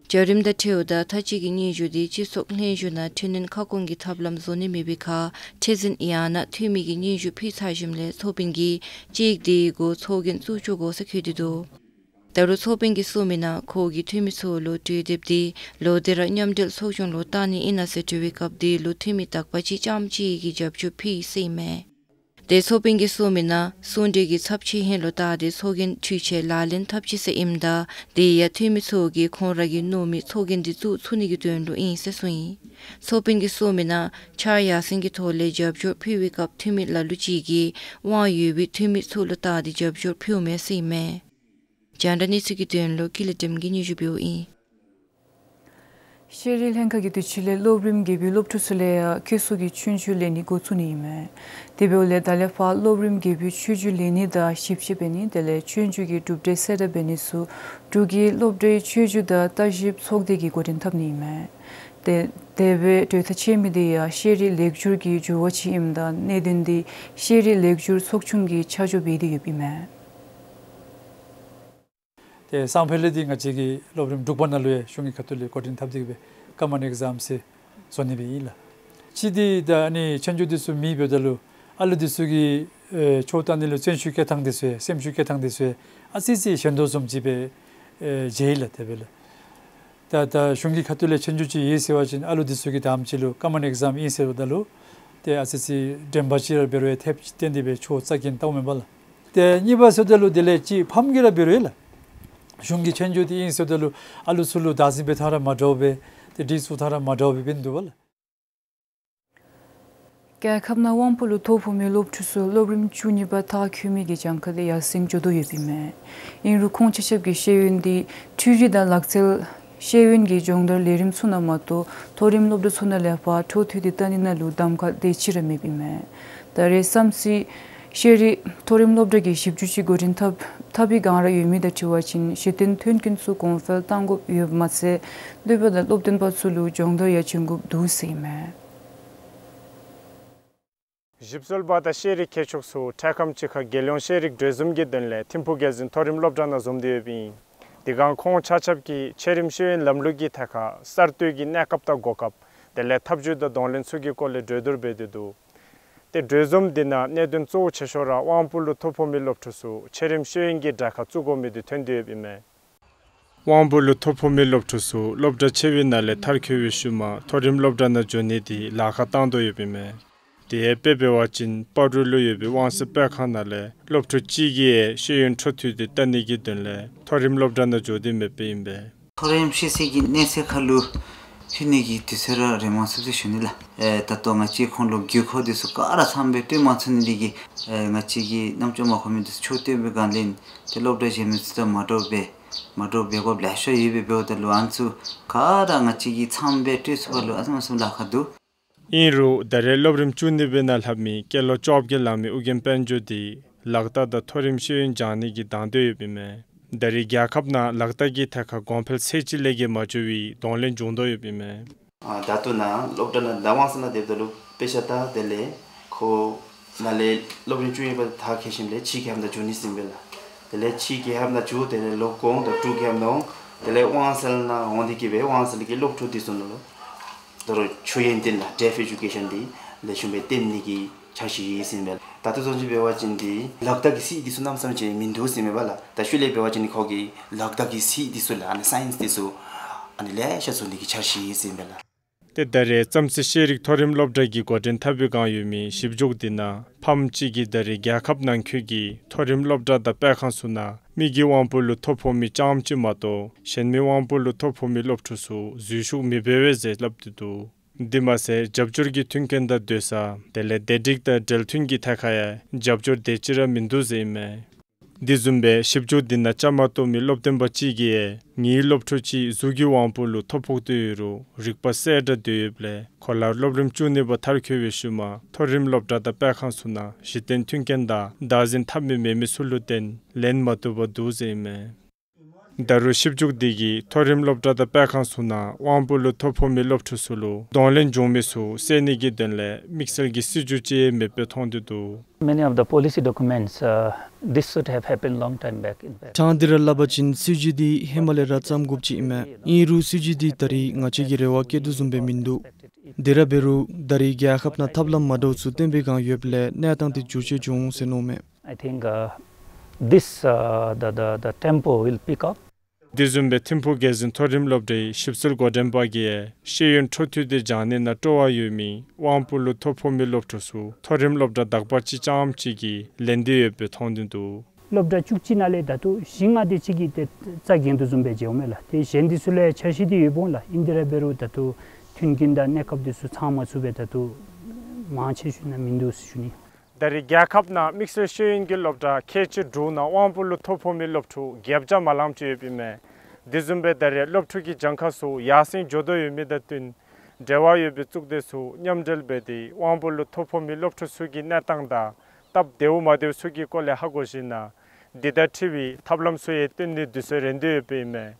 བྱ་རིམ་དང་འཁྲིལཝ་ད་མཐའ་དཔྱད་ཀྱི་སྙན་ཞུ་འདི་སྤྱི་ཚོགས་ལྷན་ཞུགས་ནང་འཕྲི་སྣོན་ཁ་སྐོང་གི་ཐབས་ལམ་བཟོ་ནི་མེད་པའི་ཁར་ཁྲི་འཛིན་ཡང་ན་འཐུས་མི་གིས་སྙན་ཞུ་ཕུལ་ཚར་ཞིནམ་ལས་ཚོགས་དཔོན་གྱིས་དཔྱད་ཡིག་དེའི་གུ་ཚོགས་རྒྱན་བཙུགས་བཅུག་དགོ་ཟེར་བཀོད་དེ་འདུག། ད་རུང་ཚོགས་དཔོན་གྱིས་གསུངས་མི་ནང་ཁོ་གིས་འཐུས་མི་ཚུ་ལུ་གྲོས་འདེབས་འདི་ལོག་སྟེ་ར་མཉམ་འབྲེལ་ཚོགས་ཆུང་ལུ་བཏང་ནི་ཨིན་ན་ཟེར་དྲི་བའི་སྐབས་འདི་ལུ་འཐུས་མི་དག་པ་ཅིག་རྐྱངམ་ཅིག་གིས་རྒྱབ་སྐྱོར་ཕུལ་ཡི་ཟེར་ཨིན་མས། ཏེ་ཚོགས་དཔོན་གྱིས་གསུངས་མི་ནང་གསུང་གྲོས་ཀྱི་ཚབས་ཆེ་ཧིང་ལུ་བལྟ་སྟེ་ཚོགས་རྒྱན་འཕྲུལ་ཆས་ལག་ལེན་འཐབ་ཅི་ཟེར་ཨིནམ་ད་དེ་ཡང་འཐུས་མི་ཚུ་གིས་ཁོང་ར་གིས་མནོ་མི་ཚོགས་རྒྱན་འདི་བཙུགས་ཚུགས་ནི་གི་དོན་ལུ་ཨིན་ཟེར་གསུངས་ཡི། ཚོགས་དཔོན་གྱིས་གསུངས་མི་ནང་ཕྱག་ཡར་སེང་གི་ཐོག་ལས་རྒྱབ་སྐྱོར་ཕུལ་བའི་སྐབས་འཐུས་མི་ལ་ལུ་ཅིག་གིས་དབང་ཡོད་པའི་འཐུས་མི་ཚུ་ལུ་བལྟ་སྟེ་རྒྱབ་སྐྱོར་ཕུལཝ་མས་ཟེར་ཨིན་མས། རྒྱང་བསྒྲགས་གནས་ཚུལ་གྱི་དོན་ལུ་ཀུན་ལེགས་བདེམ་གིས་སྙན་ཞུ་འབདཝ་ཨིན། ཤེས་རིག་ལྷན་ཁག་གིས་དུས་ཅི་ལས་སློབ་རིམ་བརྒྱད་པའི་སློབ་ཕྲུག་ཚུ་ལས་ཡང་ཁྱད་གསོད་ཀྱི་ཆོས་རྒྱུགས་ལེན་ནི་འགོ་བཙུགས་ནི་ཨིན་མས། དེ་འབདཝ་ལས་ད་ལས་ཕར་སློབ་རིམ་བརྒྱད་པའི་ཆོས་རྒྱུགས་ལེན་ནི་དང་ཞིབ་དཔྱད་འབད་ནི་དེ་ལས་ཆོས་རྒྱུགས་ཀྱི་གྲུབ་འབྲས་གསལ་བསྒྲགས་འབད་ནི་ཚུ་འབྲུག་གི་སློབ་གྲྭའི་ཆོས་རྒྱུགས་དང་བརྟག་ཞིབ་ཚོགས་སྡེ་གིས་འགོ་འདྲེན་འཐབ་ནི་ཨིན་མས། ཏེ་དེ་སྦེ་གྲོས་ཐག་བཅད་མི་དེ་ཡང་ཤེས་རིག་ལེགས་སྒྱུར་གྱི་འགྱུར་བ་ཅིག་ཨིནམ་ད་གནད་དོན་འདི་ཤེས་རིག་ལེགས་སྒྱུར་ཚོགས་ཆུང་གིས་ཆ་འཇོག་འབད་དེ་ཡོདཔ་ཨིན་མས། ཏེ་སང་ཕོད་ལས་འདི་ང་བཅས་ཀྱི་སློབ་རིམ་དྲུག་པ་ནང་ལུ་ཡང་གཞུང་གི་ཁ་ཐུག་ལས་འགོ་འདྲེན་འཐབ་སྟེ་གི་སྦེ་ཀོ་མཱོན་ཨེག་ཛམ་ཟེར་བཟོ་ནི་སྦེ་ཨིན་ལགས། གཅིག་འདི་ད་ཨ་ནི་ཆོས་རྒྱུགས་འདི་ཚུ་མེདཔ་འབདཝ་ད་ལུ་ཨ་ལུ་འདི་ཚུ་གི་ཨེ་ཆོས་བལྟ་ནི་ལུ་བརྩོན་ཤུགས་བསྐྱེད་ཐངས་འདི་ཚུ་ཡང་སེམས་ཤུགས་བསྐྱེད་ཐངས་འདི་ཚུ་ཡང་ཨ་ཙི་ཅིག་ཞན་དོ་བཟུམ་ཅིག་སྦེ་ཨེ་མཇལ་ཡི་ལགས། དེ་སྦེ་ལགས། ད་ད་གཞུང་གི་ཁ་ཐུག་ལས་ཆོས་རྒྱུགས་ཅིག་ཡོད་ཟེར་བ་ཅིན་ཨ་ལུ་འདི་ཚུ་གིས་དང་པ་ཅིག་ལུ་ཀོ་མཱོན་ཨེག་ཛམ་ཨིན་ཟེརཝ་ད་ལུ་ཏེ་ཨ་ཙི་ཅིག་དྲན་པ་ཅིག་ར་འབད་རུང་ཡང་ཐེབས་ཅིག་བཏོན་ཏེ་སྦེ་ཆོས་རྩ་འགེངས་བལྟཝ་མས་པ་ལགས། ཏེ་གཉིས་པ་ཟེརཝ་ད་ལུ་དེ་ལས་ཅིག་ཕམ་གིས་ར་འབད་རུང་ལགས། གཞུང་གི་ཆོས་རྒྱུགས་འདི་ཨིན་ཟེརཝ་ད་ལུ་ཨ་ལུ་ཚུ་ལུ་བདག་འཛིན་འབད་ཐངས་ར་མ་འདྲཝ་སྦེ་ཏེ་སྒྲིག་བཙུགས་ཐངས་ར་མ་འདྲཝ་སྦེ་འབད་ནི་འདུག་པ་ལགས། རྒྱལ་ཁབ་ནང་དབང་པོ་ལུ་ཐོ་ཕོག་མི་སློབ་ཕྲུག་ཚུ་སློབ་རིམ་བཅུ་གཉིས་པ་མཐར་འཁྱོལ་མི་གི་གྱངས་ཁ་ལས་ཡར་སེང་འགྱོ་དོ་ཡོདཔ་ཨིན་མས། ཨིན་རུང་ཁོང་ཆ་ཁྱབ་ཀྱི་ཤེས་ཡོན་འདི་འཕྲུལ་རིག་དང་ལག་རྩལ་ཤེས་ཡོན་གྱི་སྦྱོང་བརྡར་ལས་རིམ་ཚུ་ནང་མ་གཏོགས་མཐོ་རིམ་སློབ་གྲྭ་ཚུ་ནང་ལས་ཕར་འཕྲོ་མཐུད་དེ་བལྟ་ནི་ནང་ལུ་གདམ་ཁ་དེ་ཅིག་ར་མེདཔ་ཨིན་མས། ད་རེས་བསམ་རྩེ་ཤེས་རིག་མཐོ་རིམ་སློབ་གྲྭ་གིས་ཞིབ་འཇུག་ཅིག་འགོ་འདྲེན་འཐབ་འཐབ་པའི་བསྒང་ར་ཡོད་མི་དང་འཁྲིལ་བ་ཅིན་གཞི་རྟེན་མཐུན་རྐྱེན་ཚུ་གོང་འཕེལ་གཏང་དགོཔ་ཡོདཔ་མ་ཚད་སློབ་དཔོན་དང་སློབ་སྟོན་པ་ཚུ་ལུ་སྦྱོང་བརྡར་ཡང་བྱིན་དགོཔ་འདུག་ཟེར་ཨིན་མས། ཞིབ་འཚོལ་པ་དང་ཤེས་རིག་མཁས་མཆོག་ཚུ་འཕྲལ་ཁམས་ཅིག་ཁར་རྒྱལ་ཡོངས་ཤེས་རིག་གྲོས་འཛོམས་ཀྱི་དོན་ལས་ཐིམ་ཕུག་རྒྱལ་འཛིན་མཐོ་རིམ་སློབ་གྲྭ་ནང་འཛོམས་ཏེ་ཡོདཔ་ཨིན། དེ་སྒང་ཁོང་ཆ་ཁྱབ་ཀྱིས་ཆེ་རིམ་ཤེས་ཡོན་ལམ་ལུགས་ཀྱི་ཐད་ཁར་གསར་གཏོད་ཀྱི་གནས་སྐབས་དང་གོ་སྐབས་དེ་ལས་ཐབས་བྱུས་དང་གདོང་ལེན་ཚུ་གི་སྐོར་ལས་གྲོས་བསྡུར་འབད་དེ་འདུག། ཏེ་གྲོས་འཛོམས་འདི་ནང་གནད་དོན་གཙོ་བོ་ཆེ་ཤོས་ར་དབང་པོ་ལུ་ཐོ་ཕོག་མི་སློབ་ཕྲུག་ཚུ་ཆེ་རིམ་ཤེས་ཡོན་གྱི་གྲལ་ཁར་བཙུགས་དགོ་མི་འདི་ཐོན་ཏེ་ཡོདཔ་ཨིན་མས། དབང་པོ་ལུ་ཐོ་ཕོག་མི་སློབ་ཕྲུག་ཚུ་སློབ་གྲྭ་ཆེ་བའི་ནང་ལས་མཐར་འཁྱོལ་བའི་ཤུལ་མ་མཐོ་རིམ་སློབ་གྲྭ་ནང་འགྱོ་ནི་འདི་ལཱ་ཁག་བཏང་དོ་ཡོདཔ་ཨིན་མས། དེ་ཡང་དཔེ་འབད་བ་ཅིན་སྤ་རོ་ལུ་ཡོད་པའི་དབང་གསལ་སྤེལ་ཁང་ནང་ལས་སློབ་ཕྲུག་གཅིག་གིས་ཡང་ཤེས་ཡོན་འཕྲོ་མཐུད་དེ་བལྟ་ནི་གི་དོན་ལས་མཐོ་རིམ་སློབ་གྲྭ་ནང་འགྱོ་སྟེ་མེདཔ་ཨིན་པས། མཐོ་རིམ་ཤེས་ཚད་ཀྱི་གནས་ཚད་ཁར་ལུ་ལྷོད་ནི་གི་དུས་ཚོད་ར་རན་མ་ཚུགས་ཟེར་ཞུ་ནི་ལགས། ཨེ་ད་ལྟོ་ང་བཅས་ཁོང་ལུ་དགོས་མཁོ་འདི་ཚུ་ག་ར་ཚངམ་སྦེ་སྤྲོད་མ་ཚུགས་ནི་འདི་གིས་ཨེ་ང་བཅས་ཀྱིས་རྣམ་ཅོ་མ་གོ་མི་འདི་ཚུ་ཆོས་སྟོན་པའི་སྒང་ལས་ཏེ་སློབ་གྲྭ་གཞན་མི་ཚུ་དང་མ་འདྲཝ་སྦེ་མ་འདྲཝ་འབད་དགོཔ་ལེ་ཤ་ཡོད་པས། འབདཝ་ད་ལུ་ཨ་ནི་ཚུ་ག་ར་ང་བཅས་ཀྱིས་ཚངམ་སྦེ་སྤྲོད་ཚུགས་པ་ལུ་ཨ་ཙམ་ཨ་ཙམ་ལཱ་ཁག་འདུག། ཨིན་རུང་ད་རེས་སློབ་རིམ་བཅུ་གཉིས་པའི་ནང་ལྷབ་མི་སྐྱེས་ལོ་བཅོ་བརྒྱད་ལང་མི་ཨོ་རྒྱན་དཔལ་འབྱོར་འདི་ལག་རྟགས་དང་མཐོ་རིམ་ཤེས་ཡོན་སྦྱང་ནི་གི་དང་འདོད་ཡོདཔ་ཨིན་མས། ད་རེས་རྒྱལ་ཁབ་ནང་ལག་རྟགས་ཀྱི་ཐད་ཁར་གོང་འཕེལ་ཚད་ཅིག་ལས་བརྒལ་མ་འགྱོ་བའི་གདོང་ལེན་བྱུང་དོ་ཡོདཔ་ཨིན་མས། ཨ་ད་ལྟོ་ནཱ་སློབ་གྲྭ་ནང་ད་དབང་གསལ་ནང་སྡོདཔ་ད་ལུ་དཔེ་ཆ་ད་དེ་ལས་ཁོ་ནཱ་ལས་སློབ་རིམ་བཅུ་གཉིས་པ་མཐར་འཁྱོལ་ཞིནམ་ལས་ཕྱི་རྒྱལ་ཁབ་ནང་འགྱོ་ནི་ཟེར་ཨིན་པས་ལགས། དེ་ལས་ཕྱི་རྒྱལ་ཁབ་ནང་འགྱོ། དེ་ལས་ལོག་འོང་། ད་འབྲུག་རྒྱལ་ཁབ་ནང་འོང་། དེ་ལས་དབང་གསལ་ནང་འོང་སྟེ་གིས་སྦེ་དབང་གསལ་གྱི་སློབ་ཕྲུག་འདི་ཚུ་ནང་ལུ་ད་རུང་ཆོས་ཡོན་ཏན་ལགས་deaf education འདི་ལེགས་ཤོམ་སྦེ་སྟོན་ནི་གི་འཆར་གཞི་ཡོད་ཟེར་ཨིན་པས་ལགས། ད་ལྟོ་བཟུམ་ཅིག་འབད་བ་ཅིན་འདི་ལག་བརྡ་གི་ཚིག་འདི་ཚུ་གནམ་མེད་ས་མེད་ཅིག་མིན་འདུག་ཟེར་ཨིན་པས་ལགས། ད་ཤུལ་ལས་འབད་བ་ཅིན་ཁོ་གིས་ལག་བརྡ་གི་ཚིག་འདི་ཚུ་ལགས་ཨ་ནི་signs འདི་ཚུ་ཨ་ནི་ལེ་ཤ་བཟོ་ནི་གི་འཆར་གཞི་ཡོད་ཟེར་ཨིན་པས་ལགས། ཏེ་ད་རེས་བསམ་རྩེ་ཤེས་རིག་མཐོ་རིམ་སློབ་གྲྭ་གིས་འགོ་འདྲེན་འཐབ་པའི་བསྒང་ཡོད་མི་ཞིབ་འཇུག་འདི་ནང་ཕམ་གཅིག་གིས་ད་རེས་རྒྱལ་ཁབ་ནང་འཁོད་ཀྱི་མཐོ་རིམ་སློབ་གྲྭ་དང་སྤེལ་ཁང་ཚུ་ནང་མི་གི་དབང་པོ་ལུ་ཐོ་ཕོག་མི་རྐྱངམ་ཅིག་མ་གཏོགས་གཞན་མི་དབང་པོ་ལུ་ཐོ་ཕོག་མི་སློབ་ཕྲུག་ཚུ་འཛུལ་ཞུགས་མི་འབད་བས་ཟེར་སླབ་སྟེ་འདུག། འདི་མ་ཚད་རྒྱབ་སྐྱོར་གྱི་མཐུན་རྐྱེན་དང་སྡོད་ས་དེ་ལས་བདེ་སྒྲིག་དང་འབྲེལ་མཐུན་གྱི་ཐད་ཁར་ཡང་རྒྱབ་སྐྱོར་དེ་ཅིག་ར་མིན་འདུག་ཟེར་ཨིན་མས། དེ་བཟུམ་སྦེ་ཞིབ་འཇུག་འདི་ནང་བཅའ་མར་གཏོགས་མི་སློབ་སྟོན་པ་གཅིག་གིས་ཡང་ངེའི་སློབ་ཕྲུག་ཅིག་གཟུགས་ཀྱི་དབང་པོ་ལུ་ཐོ་ཕོག་སྟེ་ཡོད་རུང་རིག་པ་གསལ་དྲགས་སྡོད་ཡོདཔ་ལས་ཁོ་ལུ་སློབ་རིམ་བཅུ་གཉིས་པ་མཐར་འཁྱོལ་བའི་ཤུལ་མ་མཐོ་རིམ་སློབ་གྲྭ་དང་སྤེལ་ཁང་ཚུ་ནང་གཞི་རྟེན་མཐུན་རྐྱེན་དང་བདག་འཛིན་འཐབ་མི་མེད་མི་ཚུ་ལུ་བརྟེན་ལེན་མ་བཏུབ་པར་འདུག་ཟེར་ཨིན་མས། ད་རུང་ཞིབ་འཇུག་འདི་གིས་མཐོ་རིམ་སློབ་གྲྭ་དང་སྤེལ་ཁང་ཚུ་ནང་དབང་པོ་ལུ་ཐོ་ཕོག་མི་སློབ་ཕྲུག་ཚུ་ལུ་གདོང་ལེན་འབྱུང་མི་ཚུ་བསལ་ནི་གི་དོན་ལས་དམིགས་བསལ་གྱི་སྲིད་བྱུས་ཅིག་མེདཔ་སྦེ་མཐོང་སྟེ་འདུག། Many of the policy documents, uh, this should have happened long time back, in fact. དྲང་སྟེ་ར་སླབ་པ་ཅིན་སྲིད་བྱུས་འདི་ཧེ་མ་ལས་ར་བརྩམ་དགོཔ་ཅིག་ཨིན་མས། ཨིན་རུང་སྲིད་བྱུས་འདི་ད་རེས་ང་བཅས་ཀྱིས་རེ་བ་བསྐྱེད་དོ་བཟུམ་སྦེ་མིན་འདུག། དེ་ར་འབད་རུང་ད་རེས་རྒྱལ་ཁབ་ནང་ཐབས་ལམ་མ་འདྲཝ་ཚུ་བཏོན་པའི་བསྒང་ཡོདཔ་ལས་གནས་སྟངས་འདི་འགྱུར་བཅོས་འབྱུང་འོང་ཟེར་མནོཝ་མས། I think, uh, this, uh, the, the, the tempo will pick up. དེ་བཟུམ་སྦེ་ཐིམ་ཕུག་རྒྱལ་འཛིན་མཐོ་རིམ་སློབ་གྲྭའི་ཞིབ་འཚོལ་འགོ་འདྲེན་པ་གིས་ཤེས་ཡོན་འཕྲོ་མཐུད་དེ་སྦྱང་ནི་ནང་སྤྲོ་བ་ཡོད་མི་དབང་པོ་ལུ་ཐོ་ཕོག་མི་སློབ་ཕྲུག་ཚུ་མཐོ་རིམ་སློབ་གྲྭ་དག་པ་ཅིག་རྐྱངམ་ཅིག་གིས་ལེན་ཏེ་ཡོདཔ་སྦེ་མཐོང་སྟེ་འདུག། སློབ་གྲྭ་བཅུ་གཅིག་ནང་ལས་ད་ལྟོ་བཞི་ལྔ་དེ་ཅིག་གིས་ཏེ་རྩ་འགེངས་དོ་བཟུམ་སྦེ་མཇལཝ་མས་ལགས། ཏེ་གཞན་འདི་ཚུ་ལུ་ཡང་འཆར་གཞི་འདི་ཡོདཔ་འོང་ལགས། ཨིན་དེ་ར་འབད་རུང་ད་ལྟོ་མཐུན་རྐྱེན་དང་གནས་སྐབས་འདི་ཚུ་ཚང་མ་ཚུགས་པའི་ད་ལྟོ་མང་ཆེ་ཤོས་ནང་མིན་འདུག་ཟེར་ཞུ་ནི། ད་རེས་རྒྱལ་ཁབ་ནང་དམིགས་བསལ་ཤེས་ཡོན་གྱི་སློབ་གྲྭ་ཁལ་གཅིག་དྲུག་ནང་དབང་པོ་ལུ་ཐོ་ཕོག་མི་སློབ་ཕྲུག་བརྒྱད་བརྒྱ་མ་ལངམ་ཅིག་ཡོདཔ་ཨིན་མས། དེ་བཟུམ་སྦེ་ད་རེས་སློབ་ཕྲུག་གི་གྱངས་ཁ་ཚུ་ཡར་སེང་འགྱོ་དོ་ཡོད་མི་དང་བསྟུན་འབྲེལ་བ་ཡོད་པའི་གཙུག་སྡེ་ཚུ་མཉམ་འབྲེལ་འབད་དེ་དབང་པོ་ལུ་ཐོ་ཕོག་མི་སློབ་ཕྲུག་ཚུ་གི་གནས་སྟངས་དང་སྟབས་བདེཝ་མ་བདེཝ་ཚུ་གི་སྐོར་ལས་ཧ་གོ་ཞིནམ་ལས་འདི་དང་འཁྲིལ་བའི་ཐབས་ལམ་ཚུ་ཡང་སྟོན་ནིའི་དུས་ཚོད་རན་ཏེ་ཡོདཔ་ཨིན་མས།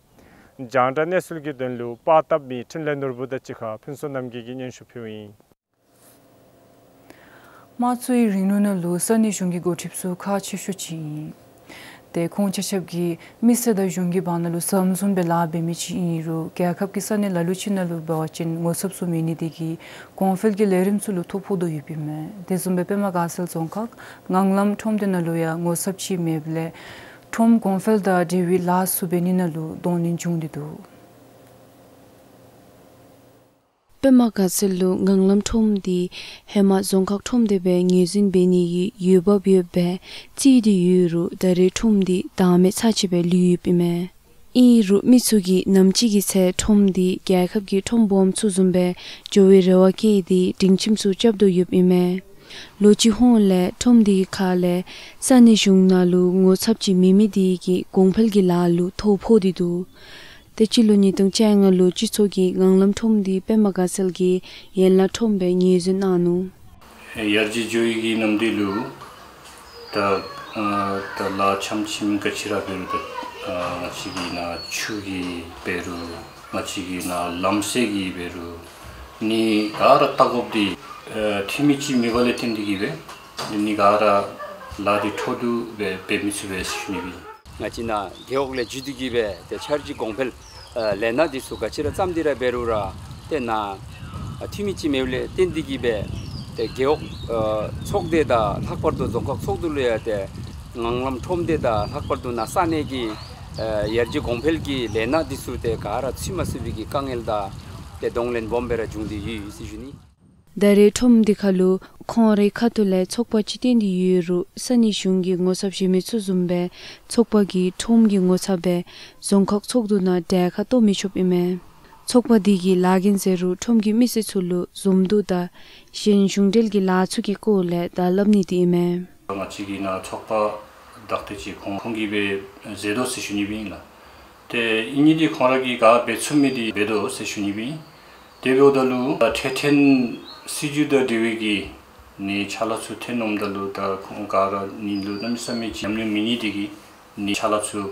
རྒྱང་བསྒྲགས་གནས་ཚུལ་གྱི་དོན་ལུ་པར་བཏབ་མི་འཕྲིན་ལས་ནོར་བུ་དང་གཅིག་ཁར་ཕུན་ཚོགས་རྣམ་རྒྱལ་གྱིས་སྙན་ཞུ་ཕུལཝ་ཨིན། དམངས་གཙོའི་རིང་ལུགས་ནང་ལུ་ས་གནས་གཞུང་གི་འགོ་ཁྲིདཔ་ཚུ་ཁག་ཆེ་ཤོས་ཅིག་ཨིན། ཏེ་ཁོང་ཆ་ཁྱབ་ཀྱིས་མི་སེར་དང་གཞུང་གི་བར་ན་ལུ་ཟམ་བཟུམ་སྦེ་ལཱ་འབད་མི་ཅིག་ཨིན་རུང་རྒྱལ་ཁབ་ཀྱི་ས་གནས་ལ་ལུ་ཅིག་ནང་ལུ་འབད་བ་ཅིན་ངོ་ཚབ་ཚུ་མེད་ནི་དེ་གིས་གོང་འཕེལ་གྱི་ལས་རིམ་ཚུ་ལུ་ཐོ་ཕོག་དོ་ཡོདཔ་ཨིན་མས། དེ་བཟུམ་སྦེ་པདྨ་དགའ་ཚལ་རྫོང་ཁག་ངང་ལམ་ཁྲོམ་སྡེ་ནང་ལུ་ཡང་ངོ་ཚབ་ཅིག་མེདཔ་ལས་ཁྲོམ་གོང་འཕེལ་དང་འབྲེལ་བའི་ལཱ་ཚུ་འབད་ནི་ནང་ལུ་གདོང་ལེན་བྱུང་སྟེ་འདུག། པདྨ་དགའ་ཚལ་ལུ་ངང་ལམ་ཁྲོམ་འདི་ཧེ་མ་རྫོང་ཁག་ཁྲོམ་སྡེ་སྦེ་ངོས་འཛིན་འབད་ནི་ཡོད་འོས་འབབ་ཡོདཔ་སྦེ་བརྩིས་ཏེ་ཡོད་རུང་ད་རེས་ཁྲོམ་འདི་བདག་མེད་ཚར་གཅིག་སྦེ་ལུས་ཡོདཔ་ཨིན་མས། ཨིན་རུང་མི་ཚུ་གིས་ནམ་ཅིག་གི་ཚེ་ཁྲོམ་འདི་རྒྱལ་ཁབ་ཀྱི་ཁྲོམ་སྦོམ་ཚུ་བཟུམ་སྦེ་འགྱོ་བའི་རེ་བ་བསྐྱེད་དེ་སྒྲིང་ཁྱིམ་ཚུ་རྐྱབ་དོ་ཡོདཔ་ཨིན་མས། ལོ་གཅིག་གོང་ལས་ཁྲོམ་འདི་གི་ཁ་ལས་ས་གནས་གཞུང་ནང་ལུ་ངོ་ཚབ་ཅིག་མེད་མི་དེ་གིས་གོང་འཕེལ་གྱི་ལཱ་ལུ་ཐོ་ཕོག་སྟེ་འདུག། ཏེ་སྤྱི་ལོ་ཉིས་སྟོང་བཅོ་ལྔ་ལོ་སྤྱི་ཚོགས་ཀྱིས་ངང་ལམ་ཁྲོམ་འདི་པདྨ་དགའ་ཚལ་གྱི་ཡན་ལག་ཁྲོམ་སྦེ་ངོས་འཛིན་གནང་ནུག། ཡར་རྒྱས་འགྱོ་ནི་གི་ནམ་དུས་ལུ་ད་ཨ་ད་ལཱ་ཆམ་ཆིམ་ག་ཅི་ར་འབད་རུང་ད་ཨ་ང་བཅས་ཀྱི་ནཱ་ཆུ་གི་འབད་རུང་ང་བཅས་ཀྱི་ནཱ་ལམ་སེལ་གྱི་འབད་རུང་ནི་ག་ར་བལྟ་དགོཔ་འདི་ཨ་འཐུས་མི་ཅིག་མེད་པ་ལས་བརྟེན་ཏེ་གིས་སྦེ་ནི་ག་ར་ལཱ་འདི་འཕྲོ་མཐུད་སྦེ་འབད་མི་ཚུགས་པས་ཟེར་ཞུ་ནི་ཨིན། ང་བཅས་ནཱ་རྒེད་འོག་ལས་བརྒྱུད་དེ་གིས་སྦེ་ཏེ་འཆར་གཞི་གོང་འཕེལ་ཨ་ལས་སྣ་འདི་ཚུ་ག་ཅི་ར་བརྩམས་ཏེ་ར་འབད་རུང་ར་ཏེ་ནཱ་ཨ་འཐུས་མི་ཅིག་མེདཔ་ལས་བརྟེན་ཏེ་གིས་སྦེ་ཏེ་རྒེད་འོག་ཨ་ཚོགས་སྡེ་དང་ལྷག་པར་དུ་རྫོང་ཁག་ཚོགས་འདུ་ལུ་ཡང་ཏེ་ངང་ལམ་ཁྲོམ་སྡེ་དང་ལྷག་པར་དུ་ནཱ་ས་གནས་ཀྱི་ཨ་ཡར་རྒྱས་གོང་འཕེལ་གྱི་ལས་སྣ་འདི་ཚུ་ཏེ་ག་ར་ཚུད་མ་ཚུགས་པའི་གི་དཀའ་ངལ་དང་ཏེ་གདོང་ལེན་སྦོམ་སྦེ་ར་བྱུང་སྟེ་ཡོད་ཟེར་ཞུ་ནི། ད་རེས་ཁྲོམ་འདི་ཁར་ལུ་ཁོང་རའི་ཁ་ཐུག་ལས་ཚོགས་པ་ཅིག་བཏོན་ཏེ་ཡོད་རུང་ས་གནས་གཞུང་གི་ངོ་ཚབ་བཞེས་མི་ཚུ་བཟུམ་སྦེ་ཚོགས་པ་གིས་ཁྲོམ་གྱི་ངོ་ཚབ་སྦེ་རྫོང་ཁག་ཚོགས་འདུ་ནང་གྲལ་ཁར་གཏོགས་མི་ཆོགཔ་ཨིན་མས། ཚོགས་པ་འདི་གི་ལཱ་འགན་ཟེར་རུང་ཁྲོམ་གྱི་མི་སེར་ཚུ་ལུ་འཛོམས་འདུ་དང་གཞན་གཞུང་འབྲེལ་གྱི་ལཱ་ཚུ་གི་སྐོར་ལས་བརྡ་སླབ་ནི་དེ་ཨིན་མས། ང་བཅས་ཀྱི་ནཱ་ཚོགས་པ་བདག་སྐྱོང་ཅིག་ཁོང་ཁོང་གིས་སྦེ་མཛད་དོ་ཟེར་ཞུ་ནི་ཨིན་ལགས། ཏེ་ཨིན་ནི་འདི་ཁོང་ར་གིས་ག་འབད་ཚུགས་མི་འདི་འབད་དོ་ཟེར་ཞུ་ནི་ཨིན། དེ་འབདཝ་ད་ལུ་ད་འཕྲལ་འཕྲལ་སྲིད་བྱུས་དང་འབྲེལ་བའི་གི་ནི་ཕྱག་ལཱ་ཚུ་འཐེན་འོངམ་ད་ལུ་ད་ཁོང་ག་ར་ནི་ལུ་གནམ་མེད་ས་མེད་ཅིག་ཉམས་མྱོང་མེད་ནི་དེ་གིས་ནི་ཕྱག་ལཱ་ཚུ་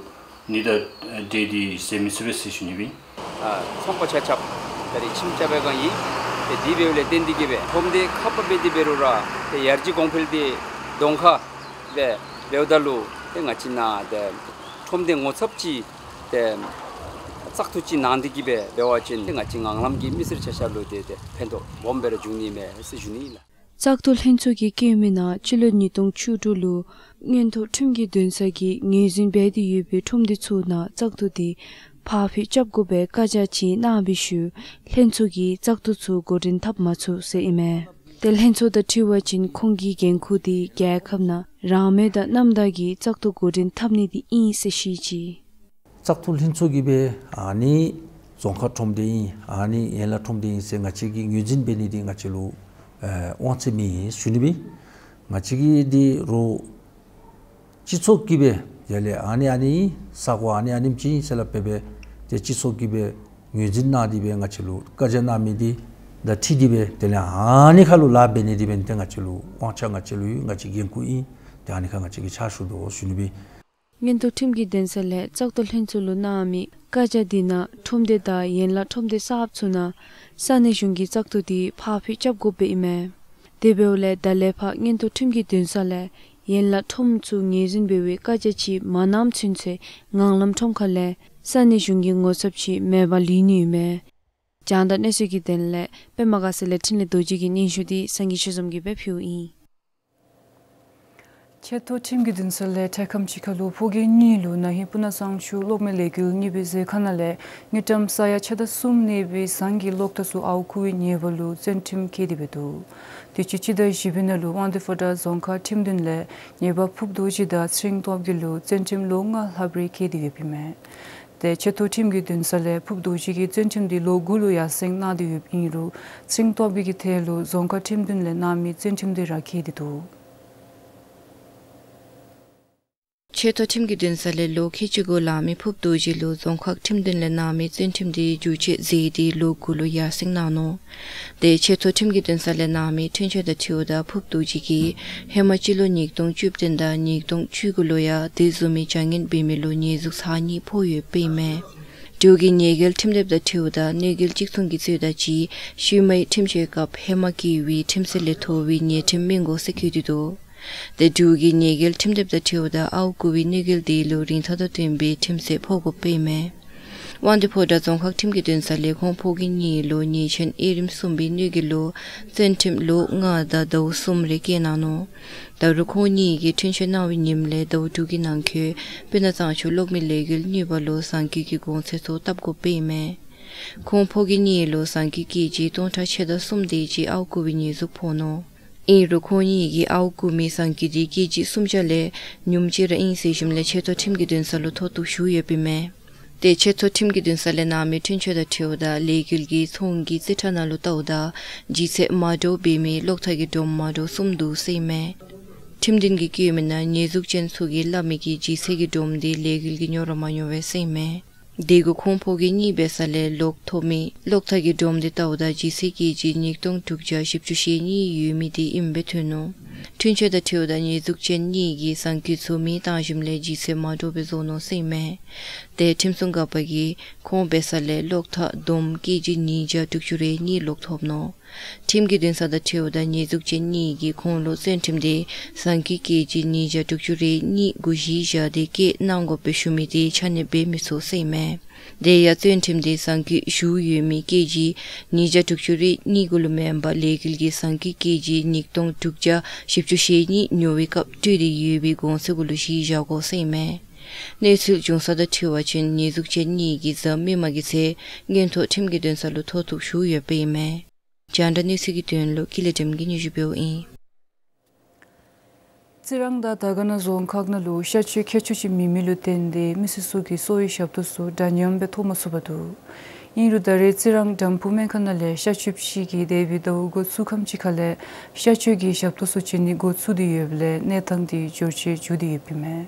ནི་དང་འབྲེལ་ཏེ་མཛད་མི་ཚུགས་པས་ཟེར་ཞུ་ནི་ཨིན། ཨ་ཚོགས་པ་ཆ་ཁྱབ་ ད་རེས་ཁྱིམ་རྐྱབ་པའི་སྒང་ཨིན། ཏེ་དེ་འབདཝ་ལས་བརྟེན་ཏེ་གིས་སྦེ་ཁྲོམ་སྡེ་ཁ་པར་འབད་དེ་འབད་རུང་ར་ཏེ་ཡར་རྒྱས་གོང་འཕེལ་འདི་གདོང་ཁར་སྦེ་འབདཝ་ད་ལུ་ཏེ་ང་བཅས་ནཱ་ཏེ་ཁྲོམ་སྡེ་ངོ་ཚབ་ཅིག་ཏེ་བཙག་འཐུ་ཅིག་གནང་སྟེ་གིས་སྦེ་འབད་བ་ཅིན་ཏེ་ང་བཅས་ངང་ལམ་གྱི་མི་སེར་ཆ་ཁྱབ་ལུ་ཏེ་ཏེ་ཕན་ཐོགས་སྦོམ་སྦེ་ར་འབྱུང་ནི་མས་ཟེར་ཞུ་ནི་ཨིན་ལགས། བཙག་འཐུ་ལྷན་ཚོགས་ཀྱིས་བཀོད་མི་ནང་སྤྱི་ལོ་ཉིས་སྟོང་བཅུ་དྲུག་ལུ་མངོན་མཐོ་ཁྲིམས་ཀྱི་འདུན་ས་གིས་ངོས་འཛིན་འབད་དེ་ཡོད་པའི་ཁྲོམ་སྡེ་ཚུ་ནང་བཙག་འཐུ་འདི་ཕར་འཕུལ་རྐྱབ་དགོ་པའི་བཀའ་རྒྱ་ཅིག་གནང་བའི་ཤུལ་ལྷན་ཚོགས་ཀྱིས་བཙག་འཐུ་ཚུ་འགོ་འདྲེན་འཐབ་མ་ཚུགས་ཟེར་ཨིན་མས། ཏེ་ལྷན་ཚོགས་དང་འཁྲིལ་བ་ཅིན་ཁོང་གི་འགན་ཁུར་འདི་རྒྱལ་ཁབ་ནང་རང་མོས་དང་རྣམ་དག་གི་བཙག་འཐུ་འགོ་འདྲེན་འཐབ་ནི་འདི་ཨིན་ཟེར་བཤད་ཅི། བཙག་འཐུ་ལྷན་ཚོགས་ཀྱིས་སྦེ་ཨ་ནི་རྫོང་ཁག་ཁྲོམ་སྡེ་ཨིན་ཨ་ནི་ཡན་ལག་ཁྲོམ་སྡེ་ཨིན་ཟེར་ང་བཅས་ཀྱིས་ངོས་འཛིན་འབད་ནི་འདི་ང་བཅས་ལུ་ཨེ་དབང་ཚད་མེད་ཨིན་ཞུ་ནི་སྦེ། ང་བཅས་ཀྱིས་འདི་རུང་སྤྱི་ཚོགས་ཀྱིས་སྦེ་ཡར་ལས་ཨ་ནི་ཨ་ནི་ས་གོ་ཨ་ནི་ཨ་ནེམ་ཅིག་ཨིན་ཟེར་སླབ་སྦེ་སྦེ་ཏེ་སྤྱི་ཚོགས་ཀྱིས་སྦེ་ངོས་འཛིན་གནང་སྟེ་སྦེ་ང་བཅས་ལུ་བཀའ་རྒྱ་གནང་མི་འདི་དང་འཁྲིལ་ཏེ་སྦེ་དེ་ལས་ཨ་ནི་ཁར་ལུ་ལཱ་འབད་ནི་འདི་འབདན་ཏེ་ང་བཅས་ལུ་དབང་ཆ་ང་བཅས་ལུ་ཡོད། ང་བཅས་འགན་ཁུར་ཨིན། ཏེ་ཨ་ནི་ཁར་ང་བཅས་ཀྱིས་ཕྱག་ཞུ་དོ་ཞུ་ནི་སྦེ། མངོན་མཐོ་ཁྲིམས་ཀྱི་འདུན་ས་ལས་བཙག་འཐུ་ལྷན་ཚོགས་ལུ་གནང་མི་བཀའ་རྒྱ་འདི་ནང་ཁྲོམ་སྡེ་དང་ཡན་ལག་ཁྲོམ་སྡེ་གསརཔ་ཚུ་ནང་ས་གནས་གཞུང་གི་བཙག་འཐུ་འདི་ཕར་འཕུལ་རྐྱབ་དགོཔ་སྦེ་ཨིན་མས། དེ་འབདཝ་ལས་ད་ལས་ཕར་མངོན་མཐོ་ཁྲིམས་ཀྱི་འདུན་ས་ལས་ཡན་ལག་ཁྲོམ་ཚུ་ངོས་འཛིན་འབད་བའི་བཀའ་རྒྱ་ཅིག་མ་གནངམ་ཚུན་ཚོད་ངང་ལམ་ཁྲོམ་ཁ་ལས་ས་གནས་གཞུང་གི་ངོ་ཚབ་ཅིག་མེད་པར་ལུས་ནི་ཨིན་མས། རྒྱང་བསྒྲགས་གནས་ཚུལ་གྱི་དོན་ལས་པདྨ་དགའ་ཚལ་ལས་འཕྲིན་ལས་རྡོ་རྗེ་གི་སྙན་ཞུ་འདི་སངས་རྒྱས་ཆོས་འཛོམས་ཀྱིས་སྦེ་ཕུལཝ་ཨིན། ཆེ་མཐོ་ཁྲིམས་ཀྱི་འདུན་ས་ལས་འཕྲལ་ཁམས་ཅིག་ཁར་ལུ་ཕོ་རྒྱས་གཉིས་ལུ་ན་ཧིང་སྤུ་ན་གཙང་ཆུ་གློག་མེ་ལས་འགུལ་གཉིས་པའི་ཟེར་ཁང་ནང་ལས་དངུལ་ཀྲམ་ས་ཡ་ཕྱེད་དང་གསུམ་གནས་པའི་ཟངས་ཀྱི་གློག་ཐག་ཚུ་ཨརཝ་བརྐུ་བའི་ཉེས་པ་ལུ་བཙོན་ཁྲིམས་བཀལ་ཏེ་འབད་འདུག། དུས་ཅི་སྤྱི་ཟླ་བཞི་པའི་ནང་ལུ་དབང་འདུས་ཕོ་བྲང་རྫོང་ཁག་ཁྲིམས་འདུན་ལས་ཉེས་པ་ཕུརཔ་རྡོ་རྗེ་དང་ཚེ་རིང་སྟོབས་རྒྱས་ལུ་བཙོན་ཁྲིམས་ལོ་ལྔ་ལྷགཔ་རེ་བཀལ་ཏེ་ཡོདཔ་ཨིན་མས། ཏེ་ཆེ་མཐོ་ཁྲིམས་ཀྱི་འདུན་ས་ལས་ཕུརཔ་རྡོ་རྗེ་གི་བཙོན་ཁྲིམས་འདི་ལོ་དགུ་ལུ་ཡར་སེང་གནང་སྟེ་ཡོདཔ་ཨིན་རུང་ཚེ་རིང་སྟོབས་རྒྱས་ཀྱི་ཐད་ལུ་རྫོང་ཁག་ཁྲིམས་འདུན་ལས་གནང་མི་བཙོན་ཁྲིམས་འདི་ར་བཀལ་ཏེ་འདུག། ཆེ་མཐོ་ཁྲིམས་ཀྱི་འདུན་ས་ལས་ལོ་ཁལ་གཅིག་གུ་ལང་མི་ཕུརཔ་རྡོ་རྗེ་ལུ་རྫོང་ཁག་ཁྲིམས་འདུན་ལས་གནང་མི་བཙོན་ཁྲིམས་འདི་འགྱུར་བཅོས་མཛད་དེ་ལོ་དགུ་ལུ་ཡར་སེང་གནང་ནུག། ཏེ་ཆེ་མཐོ་ཁྲིམས་ཀྱི་འདུན་ས་ལས་གནང་མི་འཁྲུན་ཆོད་དང་འཁྲིལཝ་ད་ཕུརཔ་རྡོ་རྗེ་གིས་ཧེ་མ་སྤྱི་ལོ་ཉིས་སྟོང་བཅུ་བདུན་དང་ཉིས་སྟོང་བཅུ་དགུ་ལུ་ཡང་དེ་བཟུམ་མའི་བྱ་ངན་འབད་མི་ལུ་ཉེས་འཛུགས་ཚར་གཉིས་ཕོག་ཡོདཔ་ཨིན་མས། འབྲུག་གི་ཉེས་འགེལ་ཁྲིམས་དེབ་དང་འཁྲིལཝ་ད་གནོད་འགེལ་གཅིག་མཚུངས་ཀྱི་ཚུལ་དང་གཅིག་ཤུལ་མའི་ཁྲིམས་གཅོད་སྐབས་ཧེ་མ་བཀལ་བའི་ཁྲིམས་སྲིད་ལས་མཐོ་བའི་ཉེས་ཁྲིམས་མི་དགོ་ཟེར་བཀོད་དེ་འདུག། ཏེ་འབྲུག་གི་ཉེས་འགེལ་ཁྲིམས་དེབ་དང་འཁྲིལཝ་ད་ཨརཝ་བརྐུ་བའི་གནོད་འགེལ་དེ་ལུ་རིན་ཐང་དང་བསྟུན་པའི་ཁྲིམས་སེལ་ཕོག་དགོཔ་ཨིན་མས། དབང་འདུས་ཕོ་བྲང་རྫོང་ཁག་ཁྲིམས་ཀྱི་འདུན་ས་ལས་ཁོང་ཕོ་རྒྱས་གཉིས་ལུ་ཉེས་ཅན་དབྱེ་རིམ་གསུམ་པའི་གནོད་འགེལ་ལུ་བཙོན་ཁྲིམས་ལོ་ལྔ་དང་ཟླཝ་གསུམ་རེ་བཀལ་གནང་ནུག། ད་རུང་ཁོང་གཉིས་ཀྱིས་འཁྲུན་ཆོད་གནང་བའི་ཉིནམ་ལས་ཟླཝ་དྲུག་གི་ནང་འཁོད་སྤུ་ན་གཙང་ཆུ་གློག་མེ་ལས་འགུལ་གཉིས་པ་ལུ་ཟངས་ཀྱི་གོང་ཚད་ཚུ་བཏབ་དགོཔ་ཨིན་མས། ཁོང་ཕོ་རྒྱས་གཉིས་ལུ་ཟངས་ཀྱི་ཀེ་ཇི་སྟོང་ཕྲག་ཕྱེད་དང་གསུམ་དེ་ཅིག་ཨརཝ་བརྐུ་བའི་ཉེས་འཛུགས་ཕོག་ནུག། ཨིན་རུང་ཁོང་གཉིས་ཀྱིས་ཨརཝ་བརྐུ་མི་ཟངས་ཀྱི་དེ་ཀེ་ཇི་སུམ་བརྒྱ་ལས་ཉུངམ་ཅིག་ར་ཨིན་ཟེར་ཞིནམ་ལས་ཆེ་མཐོ་ཁྲིམས་ཀྱི་འདུན་ས་ལུ་མཐོ་གཏུགས་ཞུ་ཡོདཔ་ཨིན་མས། ཏེ་ཆེ་མཐོ་ཁྲིམས་ཀྱི་འདུན་ས་ལས་གནང་མི་འཁྲུན་ཆོད་དང་འཁྲིལཝ་ད་ལས་འགུལ་གྱི་ཚོང་གི་རྩིས་ཁྲ་ནང་ལུ་བལྟཝ་ད་ལྗིད་ཚད་མ་འདྲཝ་འབད་མི་གློག་ཐག་གི་སྒྲོམ་མ་འདྲཝ་གསུམ་འདུག་ཟེར་ཨིན་མས། ཁྲིམས་འདུན་གྱིས་བཀོད་མི་ནང་ཉེས་འཛུགས་ཅན་ཚུ་གིས་སླབ་མི་གི་ལྗིད་ཚད་ཀྱི་སྒྲོམ་དེ་ལས་འགུལ་གྱིས་ཉོ་ར་མ་ཉོ་བས་ཟེར་ཨིན་མས། དེ་གུ་ཁོང་ཕོ་རྒྱས་གཉིས་འབད་ས་ལས་ལོག་ཐོབ་མི་གློག་ཐག་གི་སྒྲོམ་དེ་བལྟཝ་ད་ལྗིད་ཚད་ཀེ་ཇི་ཉིས་སྟོང་དྲུག་བརྒྱ་བཞི་བཅུ་ཞེ་གཉིས་ཡོད་མི་དེ་ཨིནམ་སྦེ་ཐོན་ནུག། འཁྲུན་ཆོད་དང་འཁྲིལཝ་ད་ཉེས་འཛུགས་ཅན་གཉིས་ཀྱིས་ཟངས་ཀྱི་ཚུ་མེ་བཏང་ཞིནམ་ལས་ལྗིད་ཚད་མ་འདྲཝ་སྦེ་བཟོ་ནུག་ཟེར་ཨིན་མས། ཏེ་ཁྲིམས་སྲུང་འགག་པ་གིས་ཁོང་འབད་ས་ལས་གློག་ཐག་བསྡོམས་ཀེ་ཇི་ཉིས་བརྒྱ་དྲུག་ཅུ་རེ་གཉིས་ལོག་ཐོབ་ནུག། ཁྲིམས་ཀྱི་འདུན་ས་དང་འཁྲིལཝ་ད་ཉེས་འཛུགས་ཅན་གཉིས་ཀྱིས་ཁོང་ལུ་བཙོན་ཁྲིམས་དེ་ཟངས་ཀྱི་ཀེ་ཇི་ཉིས་བརྒྱ་དྲུག་ཅུ་རེ་གཉིས་གུ་གཞི་བཞག་སྟེ་བཀལ་གནང་དགོ་པའི་ཞུ་མི་དེ་ཆ་གནས་འབད་མི་ཚུགས་ཟེར་ཨིན་མས། དེ་ཡང་བཙོན་ཁྲིམས་དེ་ཟངས་ཀྱི་ཞུ་ཡོད་མི་ཀེ་ཇི་ཉིས་བརྒྱ་དྲུག་ཅུ་རེ་གཉིས་གུ་ལུ་མེན་པར་ལས་འགུལ་གྱིས་ཟངས་ཀྱི་ཀེ་ཇི་ཉིས་སྟོང་དྲུག་བརྒྱ་བཞི་བཅུ་ཞེ་གཉིས་ཉོ་བའི་སྐབས་སྤྲོད་དེ་ཡོད་པའི་གོང་ཚད་གུ་ལུ་གཞི་བཞག་དགོ་ཟེར་ཨིན་མས། གནས་ཚུལ་བྱུང་ས་དང་འཁྲིལ་བ་ཅིན་ཉེས་འཛུགས་ཅན་གཉིས་ཀྱིས་གཟའ་མིག་དམར་གྱི་ཚེ་མངོན་མཐོ་ཁྲིམས་ཀྱི་འདུན་ས་ལུ་མཐོ་གཏུགས་ཞུ་ཡོདཔ་ཨིན་མས། རྒྱང་བསྒྲགས་གནས་ཚུལ་གྱི་དོན་ལུ་ཀུན་ལེགས་སྒྲོལམ་གིས་སྙན་ཞུ་འབདཝ་ཨིན། རྩི་རང་དང་དར་དཀར་ན་རྫོང་ཁག་ནང་ལུ་གཤག་བཅོས་མཁས་མཆོག་ཅིག་མེད་མི་ལུ་བརྟེན་ཏེ་མི་སེར་ཚུ་གིས་གསོ་བའི་ཞབས་ཏོག་ཚུ་འདྲ་མཉམ་སྦེ་ཐོབ་མ་ཚུགས་པར་འདུག། ཨིན་རུང་ད་རེས་རྩི་རང་དམ་ཕུ་སྨན་ཁང་ནང་ལས་གཤག་བཅོས་པ་ཅིག་གིས་འདས་པའི་ཟླཝ་འགོ་བཙུགས་ཁམས་ཅིག་ཁ་ལས་གཤག་བཅོས་ཀྱི་ཞབས་ཏོག་ཚུ་བྱིན་ནི་འགོ་བཙུགས་ཏེ་ཡོདཔ་ལས་གནས་སྟངས་དེ་འགྱུར་བཅོས་འགྱོ་སྟེ་ཡོདཔ་ཨིན་མས།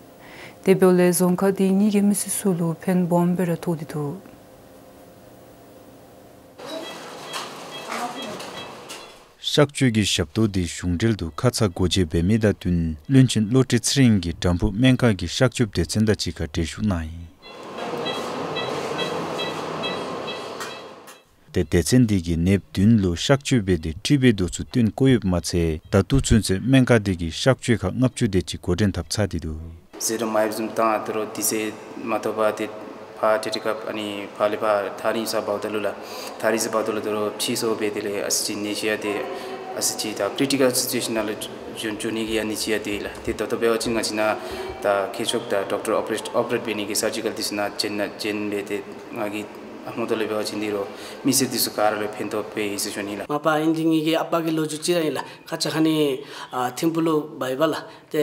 དེ་འབདཝ་ལས་རྫོང་ཁག་དེ་གཉིས་ཀྱི་མི་སེར་ཚུ་ལུ་ཕན་སྦོམ་སྦེ་ར་ཐོགས་ཏེ་འདུག། གཤག་བཅོས་ཀྱི་ཞབས་ཏོག་དེ་གཞུང་འབྲེལ་དུ་ཁ་ཙ་སྒོ་འབྱེད་འབད་མི་དང་བསྟུན་བློན་ཆེན་བློ་གྲོས་ཚེ་རིང་གིས་དམ་ཕུ་སྨན་ཁང་གི་གཤག་བཅོས་སྡེ་ཚན་དང་གཅིག་ཁར་གྲལ་བཞུགས་གནང་ཡི། ཏེ་སྡེ་ཚན་འདི་གིས་ནདཔ་བདུན་ལུ་གཤག་བཅོས་འབད་དེ་འཁྲུལ་པའི་རྡོ་ཚུ་བཏོན་བཀོ་ཡོདཔ་མ་ཚད་ད་ལྟོ་ཚུན་ཚོད་སྨན་ཁང་འདི་གིས་གཤག་བཅོས་ཁག་ལྔ་བཅུ་དེ་ཅིག་འགོ་འདྲེན་འཐབ་ཚར་ཏེ་འདུག། ཟེ་རོ་མ་ཡོདཔ་བཟུམ་བཏང་དོ་རུང་དེ་ཚུ་མ་ཐོབ་པར་ཏེ་ཕར་ཊེ་ཊི་ཀབ་ཨ་ནི་ཕར་ལས་ཕར་ཐག་རིང་ས་འབག་ད་ལུ་ལགས། ཐག་རིང་ས་འབག་ད་ལུ་དོ་རུང་ཕྱིས་སུ་འབད་དེ་ལས་ཨ་ཙི་ཅིག་ནད་གཞི་ཡང་ཏེ་ཨ་ཙི་ཅིག་ད་ཀི་རི་ཊི་ཀལ་སི་ཅུ་ཨེ་ཤཱན་ནང་ལུ་འགྱོ་འགྱོ་ནི་གི་ཡང་ནད་གཞི་ཡང་ཏེ་ལགས། ཏེ་ད་ལྟོ་འབད་བ་ཅིན་ང་བཅས་ནཱ་ད་མཁས་མཆོག་དང་ཌོག་ཊར་ཨོ་པ་རེཊ་ཨོ་པ་རེཊ་འབད་ནི་གི་སར་ཇི་ཀལ་དེ་ཚུ་ནཱ་བྱིན་ནཱ་བྱིན་སྦེ་ཏེ་ང་གིས་ཧ་མ་ཏོག་ལས་འབད་བ་ཅིན་འདི་རུང་མི་སེར་དེ་ཚུ་ག་ར་ལུ་ཕན་ཐོགས་འབད་ཡི་ཟེར་ཞུ་ནི་ལགས། མ་པ་ཨིན་འདི་ངེ་གི་ཨ་པ་གི་ལོ་རྒྱུས་ཅིག་ར་ཨིན་ལགས། ཁ་ཙ་ཁ་ཉིནམ་ཨ་ཐིམ་ཕུག་ལུ་འབག་ཡི་པ་ལགས། ཏེ་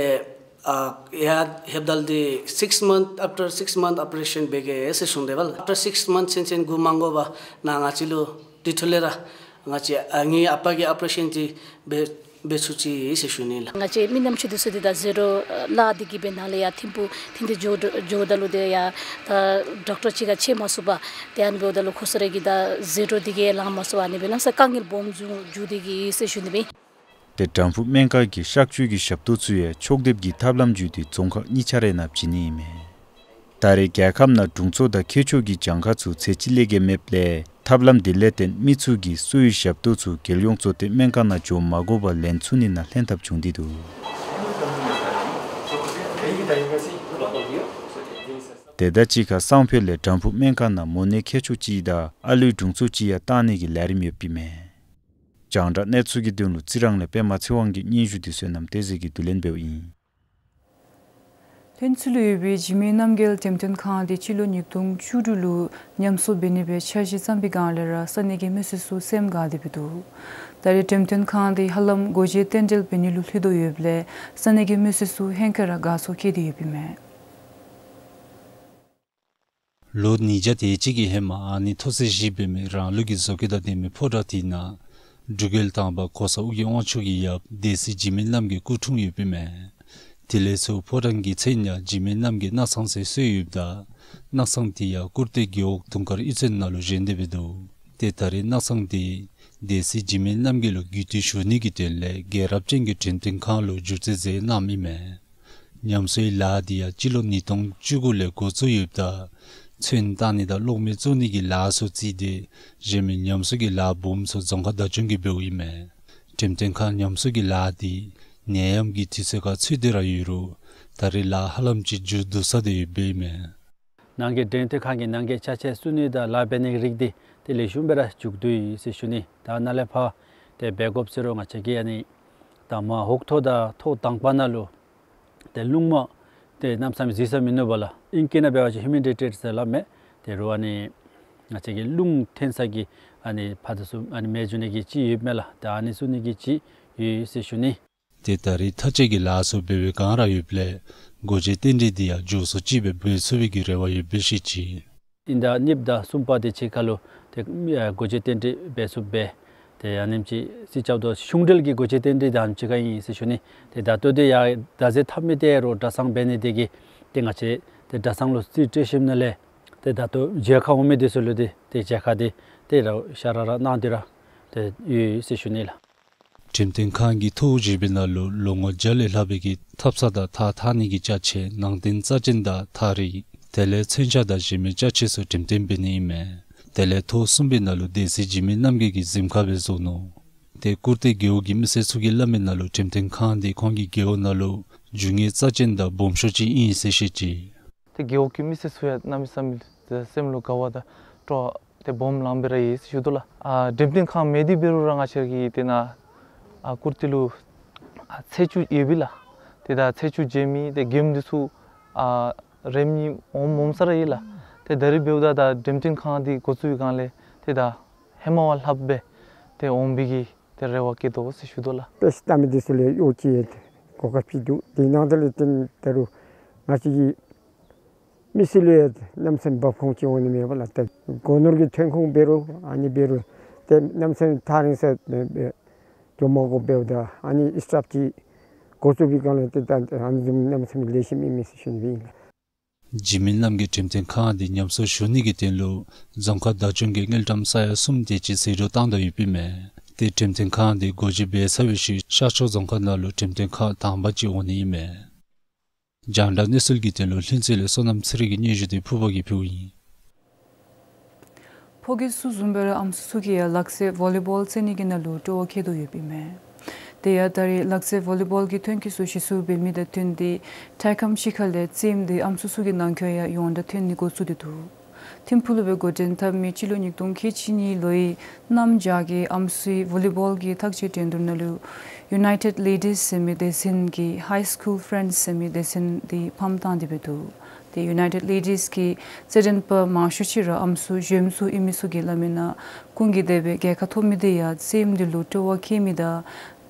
ཨ་ཡར་ལྷོདཔ་ད་ལུ་ཏེ་six month, after six month operation འབད་གེ་ཟེར་གསུངས་དེས་པ་ལགས། After six month ཚུན་ཚོད་འགོར་མ་དགོ་པར་ནཱ་ང་བཅས་ལུ་དེ་ཐོག་ལས་ར་ང་བཅས་ཨ་ངེའི་ཨ་པ་གི་ཨོ་པ་རེ་ཤཱན་འདི་འབད་འབད་ཚུགས་ཅི་ཟེར་ཞུ་ནི་ལགས། ང་བཅས་མི་ཉམ་ཆུང་དེ་ཚུ་འདི་ད་ཟེ་རོ་ལཱ་འདི་གི་སྦེ་ནཱ་ལས་ཡར་ཐིམ་ཕུག་ཐིམ་སྟེ་འགྱོ་འགྱོཝ་ད་ལུ་ཏེ་ཡར་ད་ཌོག་ཊར་ཅིག་ཁར་ཕྱད་མ་ཚུགས་པར་ཏེ་ཨ་ནི་འབདཝ་ད་ལུ་ཁོང་ཚུ་ར་གིས་ད་ཟེ་རོ་འདི་གིས་ལང་མ་ཚུགས་པར་ཨ་ནི་སྦེ་ལམ་སང་དཀའ་ངལ་སྦོམ་བྱུང་བྱུང་སྟེ་གི་ཟེར་ཞུ་ནི་སྦེ། ཏེ་དྲམ་ཕུག་སྨན་ཁང་གི་གཤག་བཅོས་ཀྱི་ཞབས་ཏོག་ཚུ་ཡང་ཕྱོགས་བསྡེབས་ཀྱི་ཐབས་ལམ་བརྒྱུད་དེ་རྫོང་ཁག་གཉིས་ཆ་རའི་ནང་བྱིན་ནི་ཨིན་མས། ད་རེས་རྒྱལ་ཁབ་ནང་དྲུང་འཚོ་དང་མཁས་མཆོག་གི་གྱངས་ཁ་ཚུ་ཚད་ཅིག་ལས་བརྒལ་མེདཔ་ལས་ཐབས་ལམ་འདི་ལས་བརྟེན་མི་ཚུ་གིས་གསོ་བའི་ཞབས་ཏོག་ཚུ་རྒྱལ་ཡོངས་གཙོ་བསྟེན་སྨན་ཁང་ནང་འགྱོ་མ་དགོ་པར་ལེན་ཚུགས་ནི་ནང་ལྷན་ཐབས་བྱུང་སྟེ་འདུག། དེ་དང་གཅིག་ཁར་སང་ཕོད་ལས་དྲམ་ཕུག་སྨན་ཁང་ནང་མོ་ནད་མཁས་མཆོག་ཅིག་དང་ཨ་ལུའི་དྲུང་འཚོ་ཅིག་ཡང་བཏང་ནི་གི་ལས་རིམ་ཡོདཔ་ཨིན་མས། རྒྱང་བསྒྲགས་གནས་ཚུལ་གྱི་དོན་ལུ་རྩི་རང་ལས་པདྨ་ཚེ་དབང་གི་སྙན་ཞུ་འདི་བསོད་ནམས་བསྟན་འཛིན་གྱིས་བསྡུ་ལེན་འབདཝ་ཨིན། ལྷུན་རྩེ་ལུ་ཡོད་པའི་འཇིགས་མེད་རྣམ་རྒྱལ་འགྲེམས་སྟོན་ཁང་འདི་སྤྱི་ལོ་ཉིས་སྟོང་བཅུ་དྲུག་ལུ་ཉམས་གསོ་འབད་ནི་སྦེ་འཆར་གཞི་བརྩམས་པའི་སྒང་ལས་ར་ས་གནས་ཀྱི་མི་སེར་ཚུ་སེམས་དགའ་སྟེ་འབད་འདུག། ད་རེས་འགྲེམས་སྟོན་ཁང་འདི་ཧ་ལམ་སྒོ་འབྱེད་རྟེན་འབྲེལ་འབད་ནི་ལུ་ལྷོད་དོ་ཡོདཔ་ལས་ས་གནས་ཀྱི་མི་སེར་ཚུ་ཧེང་སྐལ་ར་དགའ་ཚོར་བསྐྱེད་དེ་ཡོདཔ་ཨིན་མས། ལོ་ཉིས་བརྒྱ་དེ་ཅིག་གི་ཧེ་མ་ཨ་ནི་ཐོག་ཚད་བཞི་འབད་མི་རང་ལུགས་ཀྱི་བཟོ་བཀོད་དང་ལྡན་མི་ཕོ་བྲང་དེ་ནང་འབྲུག་རྒྱལ་དང་པ་གོང་ས་ཨོ་རྒྱན་དབང་ཕྱུག་གི་ཡབ་སྡེ་སྲིད་འཇིགས་མེད་རྣམ་རྒྱལ་སྐུ་འཁྲུངས་ཡོདཔ་ཨིན་མས། དེ་ལས་ཚུར་ཕོ་བྲང་གི་མཚན་ཡང་འཇིགས་མེད་རྣམ་རྒྱལ་སྣག་ཚང་ཟེར་གསོལ་ཡོདཔ་ད་སྣག་ཚང་དེ་ཡང་སྐུར་སྟོད་རྒེད་འོག་དུང་དཀར་གཡུས་ཚན་ནང་ལུ་བཞེངས་ཏེ་འབད་འདུག། ཏེ་ད་རེས་སྣག་ཚང་དེ་སྡེ་སྲིད་འཇིགས་མེད་རྣམ་རྒྱལ་ལུ་གུས་བཏུད་ཞུ་ནི་གི་དོན་ལས་རྒྱལ་རབས་ཅན་གྱི་འགྲེམས་སྟོན་ཁང་ལུ་བསྒྱུར་བཅོས་མཛད་གནངམ་ཨིན་མས། ཉམས་གསོའི་ལཱ་འདི་ཡང་སྤྱི་ལོ་ཉིས་སྟོང་བཅུ་དགུ་ལས་འགོ་བཙུགས་ཡོདཔ་ད་ཚོན་བཏང་ནི་དང་གློག་མེ་བཙུགས་ནི་གི་ལཱ་ཚུ་རྩིས་ཏེ་གཞན་མི་ཉམས་གསོ་གི་ལཱ་སྦོམ་ཚུ་རྫོང་ཁག་བདག་སྐྱོང་གིས་འབདཝ་ཨིན་མས། འགྲེམས་སྟོན་ཁང་ཉམས་གསོ་གི་ལཱ་འདི་ནད་ཡམས་ཀྱི་དུས་ཚོད་ཁར་ཚུད་དེ་ར་ཡོད་རུང་ད་རེས་ལཱ་ཧ་ལམ་ཅིག་མཇུག་བསྡུ་ཚར་ཏེ་ཡོདཔ་ཨིན་མས། ནང་གི་འགྲེམས་སྟོན་ཁང་གི་ནང་གི་ཅ་ཆས་བཙུགས་ནི་དང་ལཱ་འབད་ནི་གི་རིགས་འདི་ཏེ་ལེགས་ཤོམ་སྦེ་ར་མཇུག་བསྡུ་ཡི་ཟེར་ཞུ་ནི། ད་ནཱ་ལས་ཕར་ཏེ་འབད་དགོཔ་ཟེར་རུང་ང་བཅས་ཀྱིས་ཨ་ནི་དང་པ་ཧོག་ཐོག་དང་ཐོག་དང་པ་ནང་ལུ་ཏེ་རླུང་མ་ཏེ་གནམ་མེད་ས་མེད་གཟིགས་ས་མིན་འདུག་པ་ལགས། ཨིང་སྐད་ནང་འབད་བ་ཅིན་ཧིའུ་མི་ཌི་ཊི་ཟེར་སླབ་མས། དེ་རུང་ཨ་ནི་ང་བཅས་ཀྱི་རླུང་འཐེན་ས་གི་ཨ་ནི་ཕར་དང་ཚུར་ཨ་ནི་མེ་བཙུགས་ནི་གི་ཅིག་ཡོདཔ་མས་ལགས། ད་ཨ་ནི་བཙུགས་ནི་གི་ཅིག་ཡོད་ཟེར་ཞུ་ནི། ཏེ་ད་རེས་མཐའ་དཔྱད་ཀྱི་ལཱ་ཚུ་འབད་བའི་སྒང་ར་ཡོདཔ་ལས་སྒོ་འབྱེད་རྟེན་འབྲེལ་འདི་ཡང་མགྱོགས་སུ་ཅིག་སྦེ་འབད་ཚུགས་པའི་གི་རེ་བ་ཡོད་པའི་ཤེས་ཅི། དབྱིན་ཟླ་གཉིས་པ་དང་གསུམ་པ་དེ་ཅིག་ཁར་ལུ་ཏེ་ཨ་སྒོ་འབྱེད་རྟེན་འབྲེལ་འབད་ཚུགསཔ་སྦེ་ཏེ་ཨ་ནེམ་ཅིག་རྩིས་རྐྱབ་དོ། གཞུང་འབྲེལ་གྱི་སྒོ་འབྱེད་རྟེན་འབྲེལ་དང་ཅིག་ཁར་ཨིན་ཟེར་ཞུ་ནི། ཏེ་ད་ལྟོ་འདི་ཡང་བདག་འཛིན་འཐབ་མི་དེ་རུང་གྲྭ་ཚང་འབད་ནི་དེ་གིས་ཏེ་ང་བཅས་ཏེ་གྲྭ་ཚང་ལུ་རྩིས་སྤྲོད་ཞིནམ་ལས་ཏེ་ད་ལྟོ་མཇལ་ཁ་འོང་མི་དེ་ཚུ་ལུ་ཏེ་ཏེ་མཇལ་ཁ་དེ་ཏེ་ར་ཤ་ར་ར་གནང་སྟེ་ར་ཏེ་ཡོད་ཟེར་ཞུ་ནི་ལགས། འགྲེམས་སྟོན་ཁང་གི་ཐོག་བཞི་པའི་ནང་ལུ་ལོ་ངོ་བརྒྱ་ལས་ལྷག་པའི་གི་ཐབ་ཚང་དང་ཐགས་འཐག་ནི་གི་ཅ་ཆས་ནང་རྟེན་རྩ་ཅན་དང་ཐགས་རིགས་དེ་ལས་མཚོན་ཆ་དང་གཞན་མི་ཅ་ཆས་ཚུ་འགྲེམས་སྟོན་འབད་ནི་ཨིན་མས། དེ་ལས་ཐོག་གསུམ་པའི་ནང་ལུ་སྡེ་སྲིད་འཇིགས་མེད་རྣམ་རྒྱལ་གྱི་གཟིམ་ཁང་སྦེ་བཟོ་ནུག། ཏེ་སྐུར་སྟོད་རྒེད་འོག་གི་མི་སེར་ཚུ་གིས་སླབ་མི་ནང་ལུ་འགྲེམས་སྟོན་ཁང་འདི་ཁོང་གི་རྒེད་འོག་ནང་ལུ་རྒྱུ་དངོས་རྩ་ཅན་དང་སྦོམ་ཤོས་ཅིག་ཨིན་ཟེར་བཤད་ཅི། ཏེ་རྒེད་འོག་གི་མི་སེར་ཚུ་ཡང་གནམ་མེད་ས་མེད་ཏེ་སེམས་ལུ་དགའ་བ་དང་སྤྲོ་བ་ཏེ་སྦོམ་ལངམ་སྦེ་ར་ཡོད་ཟེར་ཞུ་དོ་ལགས། ཨ་འགྲེམས་སྟོན་ཁང་མེད་དེ་འབད་རུང་ར་ང་བཅས་ཀྱི་ཏེ་ནཱ་ཨ་སྐུར་སྟོད་ལུ་ཨ་ཚེས་བཅུ་ཡོད་པས་ལགས། ཏེ་ད་ཚེས་བཅུ་མཇལ་མི་ཏེ་མགྱོནམ་འདི་ཚུ་ཨ་རེ་གཉིས་འོངམ་འོངམ་ས་ར་ཡོད་ལགས། ཏེ་ད་རེས་འབདཝ་ད་ད་འགྲེམས་སྟོན་ཁང་འདི་འགོ་བཙུགས་པའི་སྒང་ལས་ཏེ་ད་ཧེ་མ་བ་ལྷགཔ་སྦེ་ཏེ་འོང་པའི་གི་ཏེ་རེ་བ་བསྐྱེད་དོ་ཟེར་ཞུ་དོ་ལགས། དཔེ་ཆ་ལྟ་མི་འདི་ཚུ་ལུ་ཡང་ཅིག་གོ་སྐབས་ཅིག་འདུག། དེ་ནང་དེ་ལས་བརྟེན་ད་རུང་ང་བཅས་ཀྱི་མི་སེར་ལུ་ཡང་གནམ་མེད་ས་མེད་འབབ་ཁུངས་ཅིག་འོང་ནི་མས་པ་ལགས། ཏེ་སྒོ་ནོར་གྱི་ཐོན་ཁུངས་འབད་རུང་ཨ་ནི་འབད་རུང་ཏེ་གནམ་མེད་ས་མེད་ཐག་རིང་ས་འགྱོ་མ་དགོཔ་འབདཝ་ད་ཨ་ནི་ཨིས་ཊབ་ཅིག་འགོ་བཙུགས་པའི་སྒང་ལས་ཏེ་ད་ཨ་ནི་བཟུམ་གནམ་མེད་ས་མེད་ལེགས་ཤོམ་ཨིན་མས་ཟེར་ཞུ་ནི་ཨིན་ལགས། འཇིགས་མེད་རྣམ་རྒྱལ་འགྲེམས་སྟོན་ཁང་འདི་ཉམས་གསོ་ཞུ་ནི་གི་དོན་ལུ་རྫོང་ཁག་བདག་སྐྱོང་གིས་དངུལ་ཀྲམ་ས་ཡ་གསུམ་དེ་ཅིག་ཟད་འགྲོ་བཏང་དོ་ཡོདཔ་ཨིན་མས། ཏེ་འགྲེམས་སྟོན་ཁང་འདི་སྒོ་འབྱེད་འབད་ཚར་བའི་ཤུལ་ཤར་ཕྱོགས་རྫོང་ཁག་ནང་ལུ་འགྲེམས་སྟོན་ཁང་དང་པ་ཅིག་འོང་ནི་ཨིན་མས། རྒྱང་བསྒྲགས་གནས་ཚུལ་གྱི་དོན་ལུ་ལྷུན་རྩེ་ལས་བསོད་ནམས་ཚེ་རིང་གི་སྙན་ཞུ་དེ་ཕུར་པ་གིས་ཕུལཝ་ཨིན། ཕོ་སྐྱེས་ཚུ་བཟུམ་སྦེ་ར་ཨམ་སྲུ་ཚུ་གིས་ཡང་ལག་རྩེད་བོ་ལི་བོལ་རྩེད་ནི་གི་ནང་ལུ་སྤྲོ་བ་བསྐྱེད་དོ་ཡོདཔ་ཨིན་མས། དེ་ཡང་ད་རེས་ལག་རྩེད་བོ་ལི་བོལ་གྱི་ཐོན་སྐྱེད་ཚུ་གཞི་བཙུགས་འབད་མི་དང་བསྟུན་ཏེ་ཐད་སྐམ་ཕྱི་ཁ་ལས་རྩེདམོ་འདི་ཨམ་སྲུ་ཚུ་གི་ནང་འཁོད་ཡང་ཡོངས་གྲགས་ཐོན་ནི་འགོ་བཙུགས་ཏེ་འདུག། ཐིམ་ཕུག་ལུ་སྦེ་འགོ་འདྲེན་འཐབ་མི་སྤྱི་ལོ་ཉིས་སྟོང་ཁལ་གཅིག་གཉིས་ལོའི་གནམ་བྱཱར་གྱི་ཨམ་སྲུའི་བོ་ལི་བོལ་གྱི་ཐག་བཅད་འགྲན་བསྡུར་ནང་ལུ་ཡུ་ནའི་ཊེཌ་ལེ་ཌིས་ཟེར་མི་སྡེ་ཚན་གྱིས་ཧའི་སི་ཀུལ་ཕེརེནཌསི་ཟེར་མི་སྡེ་ཚན་འདི་ཕམ་བཏང་སྟེ་སྦེ་འདུག། ཏེ་ཡུ་ནའི་ཊེཌ་ལེ་ཌིས་ཀྱི་རྩེད་འགྲན་པ་མང་ཤོས་ཅིག་ར་ཨམ་སྲུ་གཞོནམ་ཚུ་ཨིན་མི་ཚུ་གིས་སླབ་མིའི་ནང་ཁོང་གིས་དེ་སྦེ་རྒྱལ་ཁ་ཐོབ་མི་འདི་ཡང་རྩེདམོ་འདི་ལུ་སྤྲོ་བ་བསྐྱེད་མི་དང་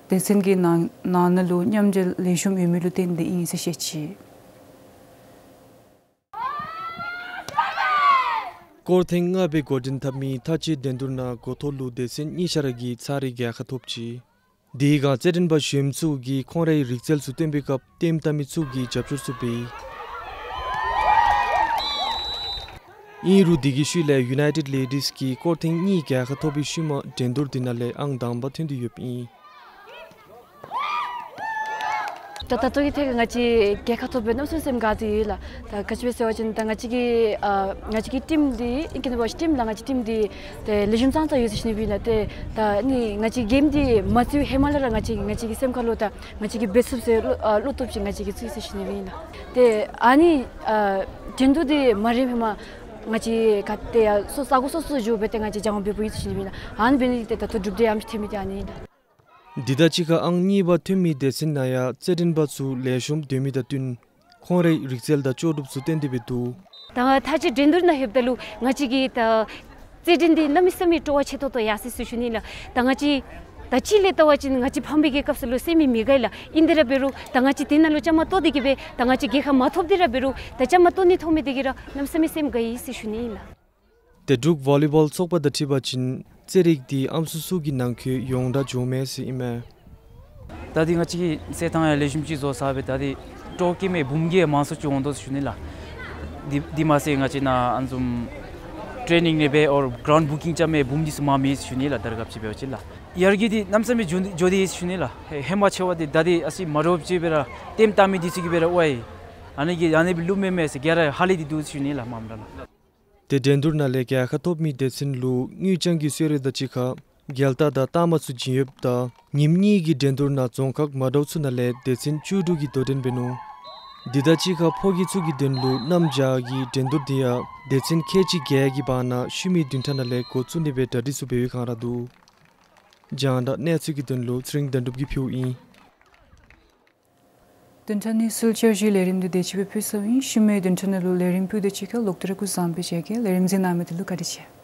སྡེ་ཚན་གྱི་ནང་ནང་ན་ལུ་མཉམ་འབྲེལ་ལེགས་ཤོམ་ཡོད་མི་ལུ་བརྟེན་ཏེ་ཨིན་ཟེར་བཤད་ཅི། སྐོར་ཐེངས་ལྔ་སྦེ་འགོ་འདྲེན་འཐབ་མི་ཐག་བཅད་འགྲན་བསྡུར་ནང་འགོ་ཐོག་ལུ་སྡེ་ཚན་གཉིས་ཆ་ར་གིས་ཚར་རེ་རྒྱལ་ཁ་ཐོབ་ཅི། དེའི་སྒང་རྩེད་འགྲན་པ་གཞོནམ་ཚུ་གིས་ཁོང་རའི་རིག་རྩལ་ཚུ་སྟོན་པའི་སྐབས་ལྟདམོ་བལྟ་མི་ཚུ་གིས་རྒྱབ་སྐྱོར་ཚུ་འབད་ཡི། ཨིན་རུང་དེ་གི་ཤུལ་ལས་ཡུ་ནའི་ཊེཌ་ལེ་ཌིས་ཀྱིས་སྐོར་ཐེངས་གཉིས་རྒྱལ་ཁ་ཐོབ་པའི་ཤུལ་མ་འགྲན་བསྡུར་འདི་ནང་ལས་ཨང་དང་པ་ཐོན་ཏེ་ཡོདཔ་ཨིན། ད་ད་ལྟོ་གི་ཐད་ཁར་ང་བཅས་རྒྱལ་ཁ་ཐོབ་སྦེ་གནམ་མེད་ས་མེད་སེམས་དགའ་སྟེ་ཡོད་ལགས། ད་ག་ཅི་སྦེ་ཟེར་བ་ཅིན་ད་ང་བཅས་ཀྱི་ཨ་ང་བཅས་ཀྱི་ཊིམ་འདི་ཨིན་ཀྱི་ནི་བ་ཊིམ་ལགས་ང་བཅས་ཊིམ་འདི་ཏེ་ལེགས་ཤོམ་ཙང་ཙང་ཡོད་ཟེར་ཞུ་ནི་སྦེ་ཨིན་ལགས། ཏེ་ད་ནི་ང་བཅས་གེམ་འདི་མ་རྩེདཔ་ཧེ་མ་ལས་ར་ང་བཅས་ང་བཅས་ཀྱི་སེམས་ཁ་ལུ་ད་ང་བཅས་ཀྱིས་འབད་ཚུགས་ཟེར་བློ་ཨ་བློ་སྟོབས་ཅིག་ང་བཅས་ཀྱིས་ཚུད་ཟེར་ཞུ་ནི་སྦེ་ཨིན་ལགས། ཏེ་ཨ་ནི་ཨ་འགྲན་བསྡུར་འདི་མ་རནམ་ཧེ་མ་ང་བཅས་ག་ཏེ་ཡར་སོ་ས་གོ་སོ་སོ་འགྱོ་སྦེ་ཏེ་ང་བཅས་སྦྱང་བ་འབདཝ་ཨིན་ཟེར་ཞུ་ནི་སྦེ་ཨིན་ལགས། ཨ་ནི་འབད་ནི་འདི་ཏེ་ད་ལྟོ་གྲུབ་འབྲས་ཡང་ཐོན་མི་འདི་ཨ་ནི་ཨིན་ལགས། འདི་དང་གཅིག་ཁར་ཨང་གཉིས་པ་ཐོན་མི་སྡེ་ཚན་ནང་ཡང་རྩེད་འགྲན་པ་ཚུ་ལེགས་ཤོམ་སྡོད་མི་དང་བསྟུན་ཁོང་རའི་རིག་རྩལ་དང་ལྕོགས་གྲུབ་ཚུ་སྟོན་ཏེ་སྦེ་འདུག། ད་ང་ཐག་བཅད་འགྲན་བསྡུར་ནང་ལྷོདཔ་ད་ལུ་ང་བཅས་ཀྱི་ད་རྩེད་འགྲན་འདི་གནམ་མེད་ས་མེད་སྤྲོ་བ་ཆེ་ཏོག་ཏོ་ཡར་སོ་ཡི་ཟེར་ཞུ་ནི་ལགས། ད་ང་བཅས་ད་ཅི་ལས་བལྟ་བ་ཅིན་ང་བཅས་ཕམ་པའི་གི་སྐབས་སུ་ལུ་སེམས་མི་མི་དགའ་ལགས། ཨིན་དེ་ར་འབད་རུང་ད་ང་བཅས་དེ་ནང་ལུ་བཅའ་མར་གཏོགས་ཏེ་གི་སྦེ་ད་ང་བཅས་རྒྱལ་ཁ་མ་ཐོབ་དེ་ར་འབད་རུང་ད་བཅའ་མར་གཏོགས་ནི་ཐོབ་མི་དེ་གིས་ར་གནམ་མེད་ས་མེད་སེམས་དགའ་ཡི་ཟེར་ཞུ་ནི་ཨིན་ལགས། ཏེ་འབྲུག་ཝོ་ལི་བོལ་ཚོགས་པ་དང་འཁྲིལ་བ་ཅིན་རྩེད་རིགས་འདི་ཨམ་སྲུ་ཚུ་གི་ནང་འཁོད་ཡོངས་གྲགས་འགྱོཝ་མས་ཟེར་ཨིན་མས། ད་འདི་ང་བཅས་ཀྱི་རྩེད་ཐངས་ཡང་ལེགས་ཤོམ་ཅིག་བཟོ་ཚར་སྦེ་ད་འདི་སྤྲོ་བ་བསྐྱེད་མི་འབུམ་གྱིས་མང་སུ་ཅིག་འོང་དོ་ཟེར་ཞུ་ནི་ལགས། འདི་འདི་མ་ཚད་ང་བཅས་ནཱ་ཨ་ནི་བཟུམ་ཊེ་ནིང་ནི་སྦེ་ཨོར་གརའུནཌ་བུ་ཀིང་རྐྱབ་མི་འབུམ་འདི་ཚུ་མངམ་ཨིན་ཟེར་ཞུ་ནི་ལགས། ད་རེས་སྐབས་ཅིག་འབད་བ་ཅིན་ལགས་ཡར་རྒྱས་འདི་གནམ་མེད་ས་མེད་འགྱོ་འགྱོ་སྟེ་ཟེར་ཞུ་ནི་ལགས། ཧེ་ཧེ་མ་ཆེ་བ་འདི་ད་འདི་ཨ་ཙི་མ་འདྲཝ་ཅིག་སྦེ་ར་ལྟདམོ་བལྟ་མི་འདི་ཚུ་གིས་སྦེ་ར་ཝའི་ཨ་ནི་གི་ཨ་ནི་སྦེ་ལུ་མེན་མས་ཟེར་ག་ར་ཧ་ལས་ཏེ་འདུག་ཟེར་ཞུ་ནི་ལགས་མངམ་ར་ལགས། ཏེ་འགྲན་བསྡུར་ནང་ལས་རྒྱལ་ཁ་ཐོབ་མི་སྡེ་ཚན་ལུ་དངུལ་རྐྱང་གི་གསོལ་རས་དང་གཅིག་ཁར་རྒྱལ་རྟགས་དང་རྟགས་མ་ཚུ་བྱིན་ཡོདཔ་ད་ཉིནམ་གཉིས་ཀྱི་འགྲན་བསྡུར་ནང་རྫོང་ཁག་མ་འདྲཝ་ཚུ་ནང་ལས་སྡེ་ཚན་བཅུ་དྲུག་གིས་དོ་འགྲན་འབད་ནུག། འདི་དང་གཅིག་ཁར་ཕོ་སྐྱེས་ཚུ་གི་དོན་ལུ་གནམ་བྱཱར་གྱི་འགྲན་བསྡུར་འདི་ཡང་སྡེ་ཚན་ཁལ་གཅིག་བརྒྱད་ཀྱི་བར་ན་ཤུལ་མའི་བདུན་ཕྲག་ནང་ལས་འགོ་བཙུགས་ནི་སྦེ་གྲ་སྒྲིག་ཚུ་འབད་བའི་བསྒང་ར་འདུག། རྒྱང་བསྒྲགས་གནས་ཚུལ་གྱི་དོན་ལུ་ཚེ་རིང་དོན་གྲུབ་ཀྱིས་ཕུལཝ་ཨིན། བདུན་ཕྲག་གཉིས་ཚུན་ཚོགས་བཞིའི་ལས་རིམ་འདི་དེ་ཅིག་སྦེ་ཕུལ་ཚརཝ་ཨིན། ཤུལ་མའི་བདུན་ཕྲག་ནང་ལུ་ལས་རིམ་ཕུལ་དེ་ཅིག་ཁར་ལོག་སྟེ་ར་སྐུ་གཟུགས་བཟང་པོ་སྦེ་མཇལ་གེ། ལས་རིམ་གཟིགས་གནང་མི་དེ་ལུ་བཀའ་དྲིན་ཆེ།